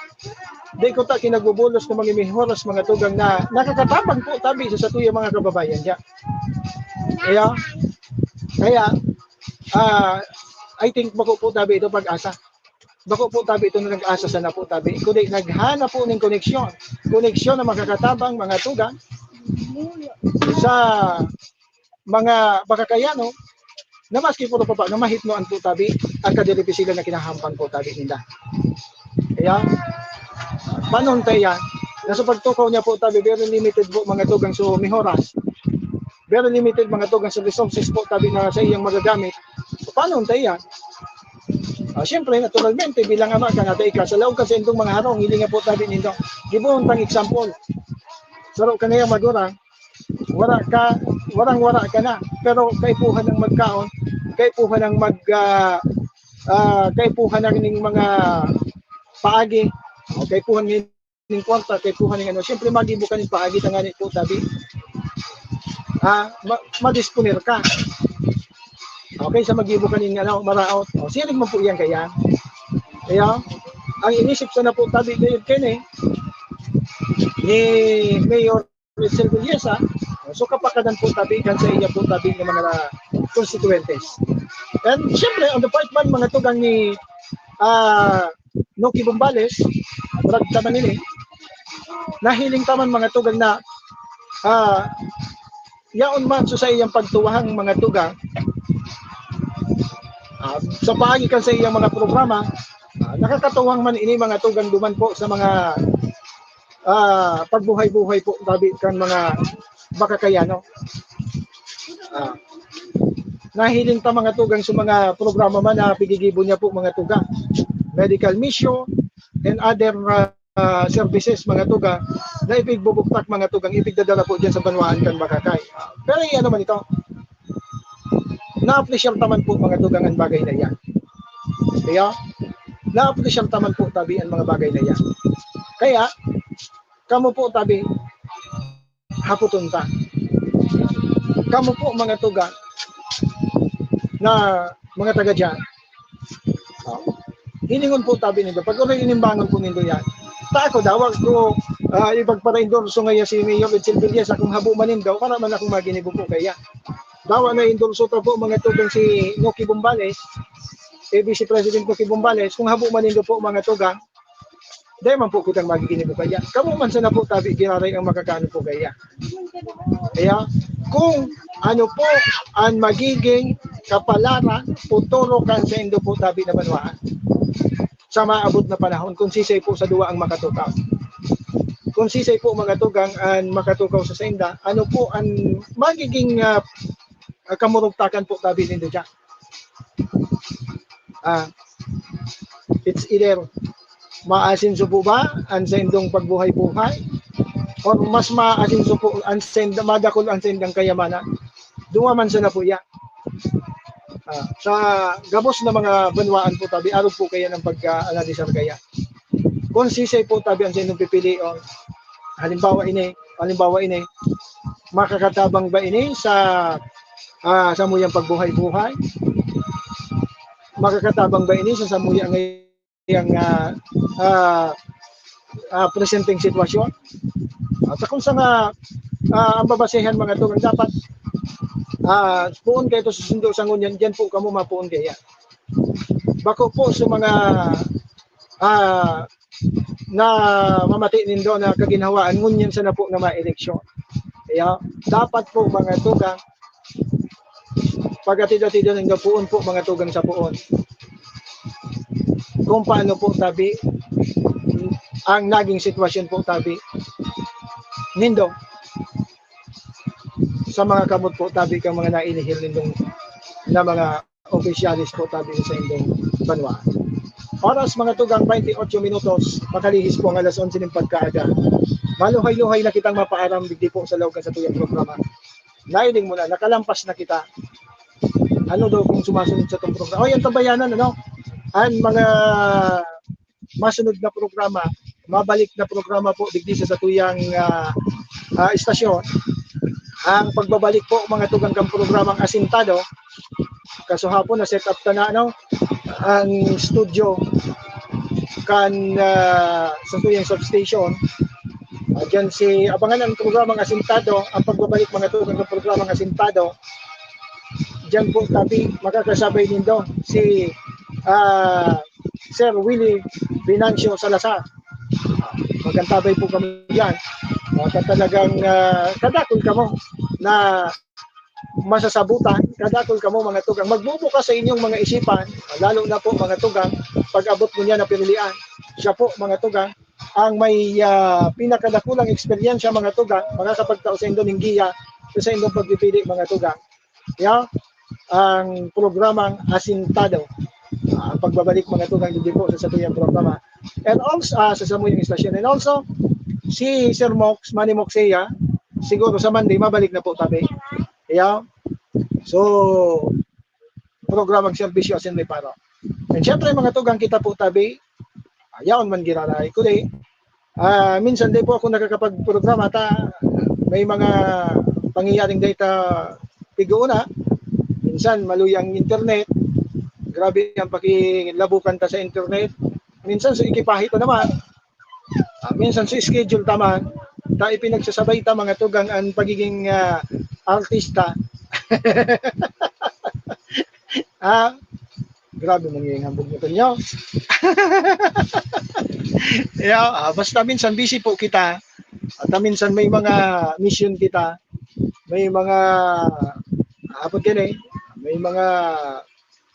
di ko ta kinagbubulos na mga may oras, mga tugang, na nakakatabang po tabi sa satuya mga kababayan diyan. Kaya, kaya, ah, I think bako po tabi ito pag-asa. Bako po tabi ito na nag-asa sana po tabi. Kundi naghanap po ng koneksyon. Koneksyon na makakatabang, mga tugang, sa mga Bakakayano na maski puro pa na mahitnoan po tabi ang kadiripisila na kinahampang po tabi ninda. Kaya, panon ta iyan, na sa pagtukaw niya po tabi, very limited po, mga tugang, so may oras. Very limited, mga tugang, sa resources po tabi na sa iyang magagamit. So, panon ta iyan? Ah, siyempre, naturalmente, bilang ama ka na, dai ka, sa laog ka sa indong mga harong, hilinga po tabi nindo. Gibohon tang example. Saro ka na yung magurang, wala ka, warang-wara ka na. Pero kaipuhan ng magkaon, kaipuhan ng mag, ah, ah, kaipuhan ng ning mga paagi, o kaipuhan ng ning kwarta, kaipuhan ng ano. Siyempre, magibo ka ning paagi, tangani po tabi. Ah, ma-, madisponer ka. Okay, sa magibo ka ning ano, maraot. O, siring man po iyan kaya. Kaya, ang inisip sana po tabi ngayon, Ken, eh, ni Mayor Rachel Villesa, so kapakanan po tabi kan sa iya po tabi ng mga constituentes. And siyempre, on the part man, mga tugang, ni, ah, Noki Bombales, brad taman ini, nahiling taman, mga tugang, na, ah, yaon man so sa iyang pagtuwahang, mga tugang, ah, sa paagi kan sa iyang mga programa, ah, nakakatuwang man ini, mga tugang, duman po sa mga, ah, pagbuhay-buhay po tabi kan mga Bakakayano. Ah, nahiling ta, mga tugang, sa mga programa man na pigigibo niya po, mga tugang. Medical mission and other, ah, ah, services, mga tugang, na ipigbubuktak, mga tugang, ipigdadala po diyan sa banwaan kan Bakakay. Pero ano man ito, na-appreciate taman po, mga tugang, ang bagay na iyan. Kaya, na-appreciate taman po tabi ang mga bagay na iyan. Kaya, kamo po tabi, hapoton ta. Kamo po, mga tugang, na mga taga diyan, oh, hilingon po tabi nindo. Pag-uray inimbangon po nindo yan. Ta ako, dawa ko, ah, ipagpara-endorso ngaya si Mayor Edsel Villesa, kung habo man nindo, para man akong maginibo po kaya. Dawa na endorso ta po, mga tugang, si Noki Bombales, A B C President Noki Bombales, kung habo man nindo po, mga tugang, dai man po kitang magiginibo kaya. Kamo man sana po tabi giraray ang makakaano po kaya. Kaya, kung ano po ang magiging kapalaran o toro kan sa indo po tabi na banwaan sa maabot na panahon, kung sisay po sa duwa ang makatukaw. Kung sisay po, mga tugang, ang makatukaw sa sainda, ano po ang magiging, ah, kamurugtakan po tabi nindo diyan? Ah, it's either Maasinso po ba an saindong pagbuhay-buhay? Or mas maasinso po an saindang, madakul an saindang kayamanan? Duwa man sana po iya. Ah, sa gabos na mga banwaan po tabi, arog po kaya ng pag-analisar kaya. Kung sisay po tabi ang saindong pipilion, halimbawa ini, halimbawa ini, makakatabang ba ini sa, ah, samuyang pagbuhay-buhay? Makakatabang ba ini sa samuyang ngayang, ah, ah, ah, presenteng sitwasyon? At sa kung sa nga, ah, ang babasehan, mga tugang, dapat, ah, poon kayo to susundo sa ngunyan, diyan po kamo mapoon kaya. Bako po sa mga, ah, na mamati nindo na kaginhawaan, ngunyan sana po na ma-eleksyon. Kaya, dapat po, mga tugang, pag-atid-atid nindo poon po, mga tugang, sa poon. Kung paano po tabi ang naging sitwasyon po tabi nindo sa mga kamot po tabi kang mga nainihil nindong na mga opisyales po tabi sa indong banwa. Oras, mga tugang, twenty-eight minutos, makalihis po ang alas onse nin pagkaaga. Maluhay-luhay na kitang mapaaram digdi po sa laog kan satuyang programa. Nailing mo na, nakalampas na kita. Ano daw kung sumasunod sa tong programa? O, yan, tabayanan, ano? Ang mga masunod na programa, mabalik na programa po digdi sa satuyang, ah, ah, istasyon. Ang pagbabalik po, mga tugang, kan programang Asintado, kasuhapon na-set up ta na, ano, ang studio kan, ah, satuyang substation. Ah, dyan si, abangan ang programang Asintado, ang pagbabalik, mga tugang, ng programang Asintado. Diyan po tabi, makakasabay nindo si, ah, Sir Willie Venancio Salazar. Magantabay po kami diyan. Ah, talagang, ah, kadakol kamo na masasabutan, kadakol kamo, mga tugang. Magbubukas sa inyong mga isipan, lalo na po, mga tugang, pag-abot mo niya na pinilian. Siya po, mga tugang, ang may, ah, pinakadakulang eksperyensya, mga tugang, makakapagtao sa indo ning giya sa indong pagpipili, mga tugang. Ya, ang programang Asintado. Ah, ang pagbabalik, mga tugang, digdi po sa satuyang programa. And also, ah, sa samuyang istasyon. And also, si Sir Mox, Manny Moxea, siguro sa Monday, mabalik na po tabi. Ya. So, programang serbisyo asin may paro. And syempre, mga tugang, kita po tabi, ah, yaon man giraray ko di. Ah, minsan di po ako nakakapagprograma ta may mga pangyayaring dai ta pig-uuna. Minsan maluya ang internet, grabe ang pakilabukan ta sa internet. Minsan sa ekipahe ta naman, ah, minsan sa schedule ta man, ta ipinagsasabay ta, mga tugang, ang pagiging, ah, artista. Ah, grabe mong iyang hambog na tunyo. Yeah, ah, basta minsan busy po kita. At minsan may mga mission kita. May mga, ah, abot yan eh. May mga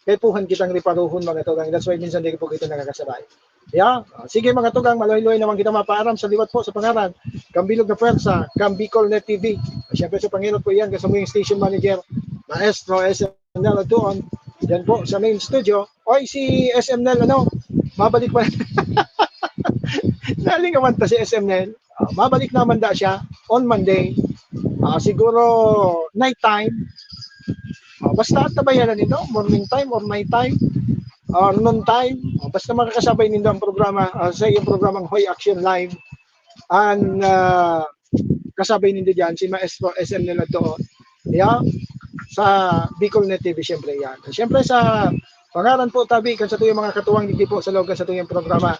kaipuhan kitang riparuhon, mga tugang. That's why minsan di po kita nakakasabay. Yeah. Ah, sige, mga tugang, maluhay-luhay naman kita mapaaram sa liwat po sa pangaran kan Bilog na Pwersa, kan Bicol Net T V. Siyempre sa pangilot po yan, kasama yung station manager, Maestro S M Nel Adtuon. Yan po, sa main studio. Oy, si S M Nel, ano, mabalik pa. Nalingawan ta si S M Nel. Ah, mabalik naman da siya on Monday. Ah, siguro night time. Ah, basta tabayanan nito, morning time or night time or noon time. Ah, basta makakasabay nindo ang programa, ah, sa iyong programang Hoy Action Live. Ang, ah, kasabay nindo diyan, si Maestro S M Nel Adtuon. Yeah? Sa Bicol Net T V, siyempre yan. Siyempre sa pangaran po tabi kan satuyang mga katuwang digdi po sa laog kan satuyang programa.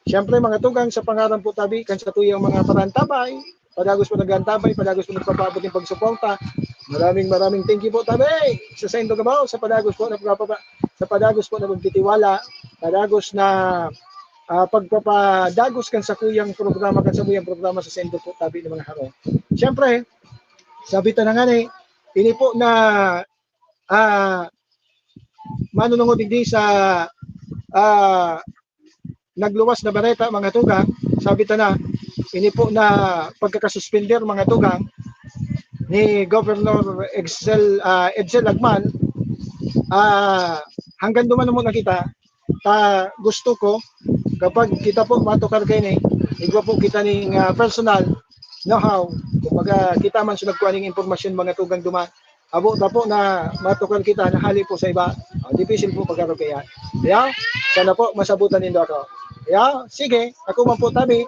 Siyempre, mga tugang, sa pangaran po tabi kan satuyang mga parantabay, padagos po nag-aantabay, padagos po nagpapaabot ng pagsuporta. Maraming, maraming thank you po, tabi, sa saindo kabaw, sa padagos po na pagpapa-, sa padagos po na pagtitiwala, padagos na, ah, pagpapadagos kan sakuyang programa, kan samuyang programa sa saindo po tabi ng mga harong. Siyempre, sabi ta na nga ni, ini po na, ah, manunungod digdi sa, ah, nagluwas na bareta, mga tugang, sabi ta na, ini po na pagkakasuspender, mga tugang, ni Governor Edsel, ah, Edsel Agman, ah, hanggang duman mo na kita, ta gusto ko Kapag kita po matukar kaini, igwa po kita ning, ah, personal know-how. Kumbaga, kita man sa nagkuha ning impormasyon, mga tugang duman. Abo ta po na matukar kita na hali po sa iba. Ah, dipisil po pagkaro kaya. Kaya, sana po masabutan nindo ako. Kaya, sige, ako man po tabi,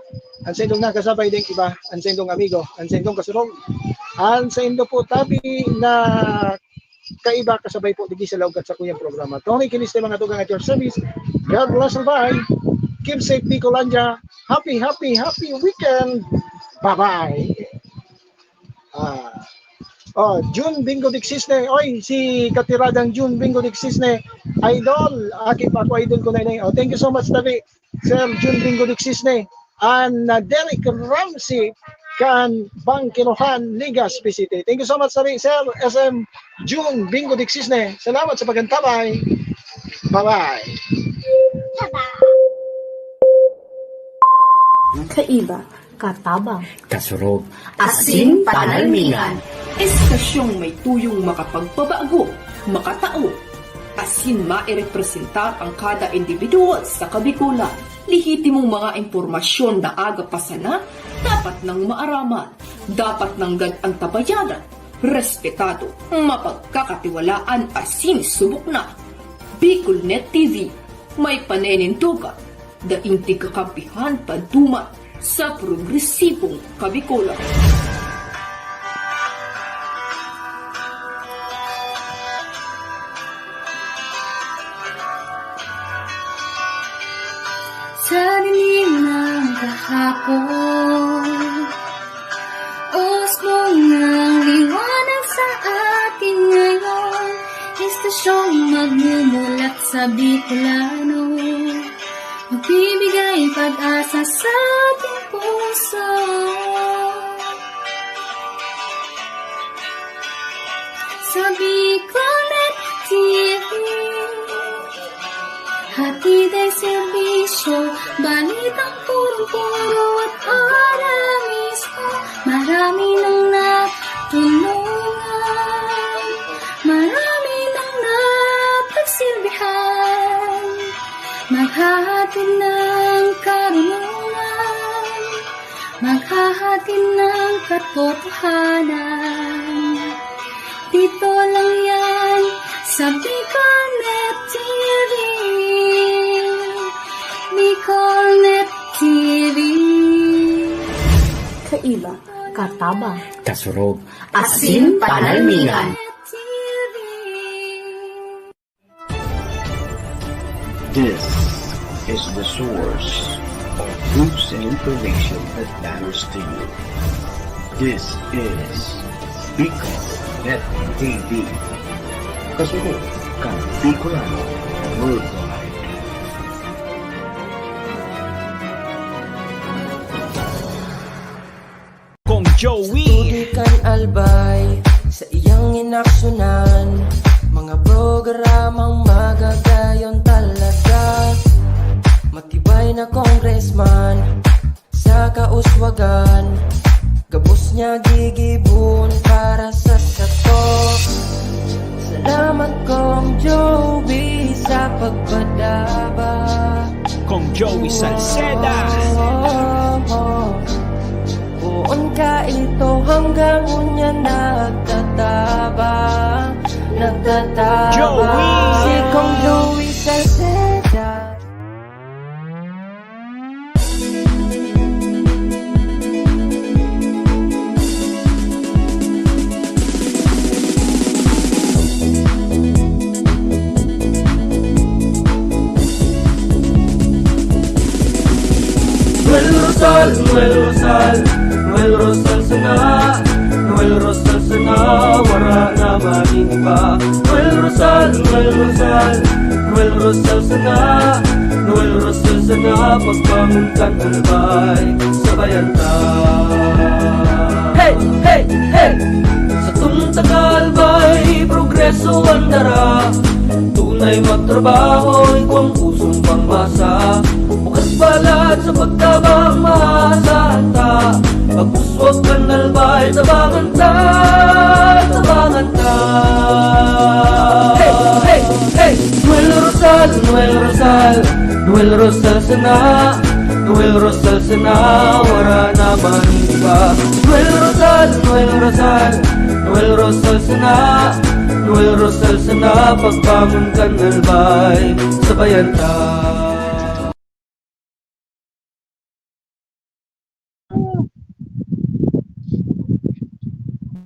ang sa indong nakasabay ding iba, ang sa indong amigo, ang sa indong kasurog, ang sa indo po tabi na kaiba kasabay po digi sa laog at sa kuyang programa. Tony Kiniste, mga tugang, at your service. God bless and bye. Keep safe, Bicolandia. Happy, happy, happy weekend. Bye-bye. Ah. Oh, June Bingo Diksisne. Oy, si Katiradang June Bingo Diksisne. Idol, aki pa ako, idol ko na ini. Oh, thank you so much, tabi. Sir June Bingo Diksisne. And, uh, Derek Ramsey kan Bangkirohan, Legazpi City. Thank you so much, tabi, Sir S M June Bingo Diksisne. Salamat sa pag-antabay. Bye-bye. Kaiba, katabang, kasurog, asin panalmingan. Estasyong may tuyong makapagpabago, makatao, asin mairepresentar ang kada individual sa Kabikolan. Lehitimong mga impormasyon na aga pa sana, dapat nang maaraman, dapat nang gad-antabayanan, respetado, mapagkakatiwalaan asin subok na. Bicolnet T V, may paninindogan, daing tigkakampihan paduman sa progresibong Kabikolan. Sa dilim ng kahapon, usbong ng liwanag sa atin ngayon, estasyong magmumulat sa Bicolano, magbibigay pag-asa sa ating puso. Sa Bicolnet T V, hatid ay serbisyo, balitang punong-puno at oras mismo. Marami nang natulungan, marami nang napagsilbihan, maghahatid ng karunungan, maghahatid ng katotohanan. Dito lang yan sa Bicolnet T V. Bicolnet T V. Kaiba, katabang, kasurog, asin panalmingan. This is the source of news and information that matters to you. This is Bicolnet T V. Kasunod kan Bicolano Worldwide. Kong Joey. Sa tubig kan Albay, sa iyang inaksyonan, mga programang magagayon talaga. Matibay na congressman sa kauswagan, gabos niya gigibon para sa sato. Salamat, Kong Joey, sa pagpadaba. Kong Joey Salceda. Poon ka ito hanggang unya nagtatabang, nagtatabang. Joey! Si Kong Joey Salceda. Noel Rosal, Noel Rosal, Noel Rosal sana, Noel Rosal sana, wara na magin iba. Noel Rosal, Noel Rosal, Noel Rosal sana, Noel Rosal sana, pagbangon kan Albay, sabayan ta. Hey, hey, hey! Satong taga Albay, progreso an dara. Tunay magtrabaho, igwang pusong pangmasa. Bukas balat sa pagtabang, maasahan ta. Pag-uswag kan Albay, tabangan ta, tabangan ta. Hey, hey, hey! Noel Rosal, Noel Rosal, Noel Rosal sana, Noel Rosal sana, wara naman iba. Noel Rosal, Noel Rosal, Noel Rosal sana, Noel Rosal sana, pagbangon kan albay, sabayan ta.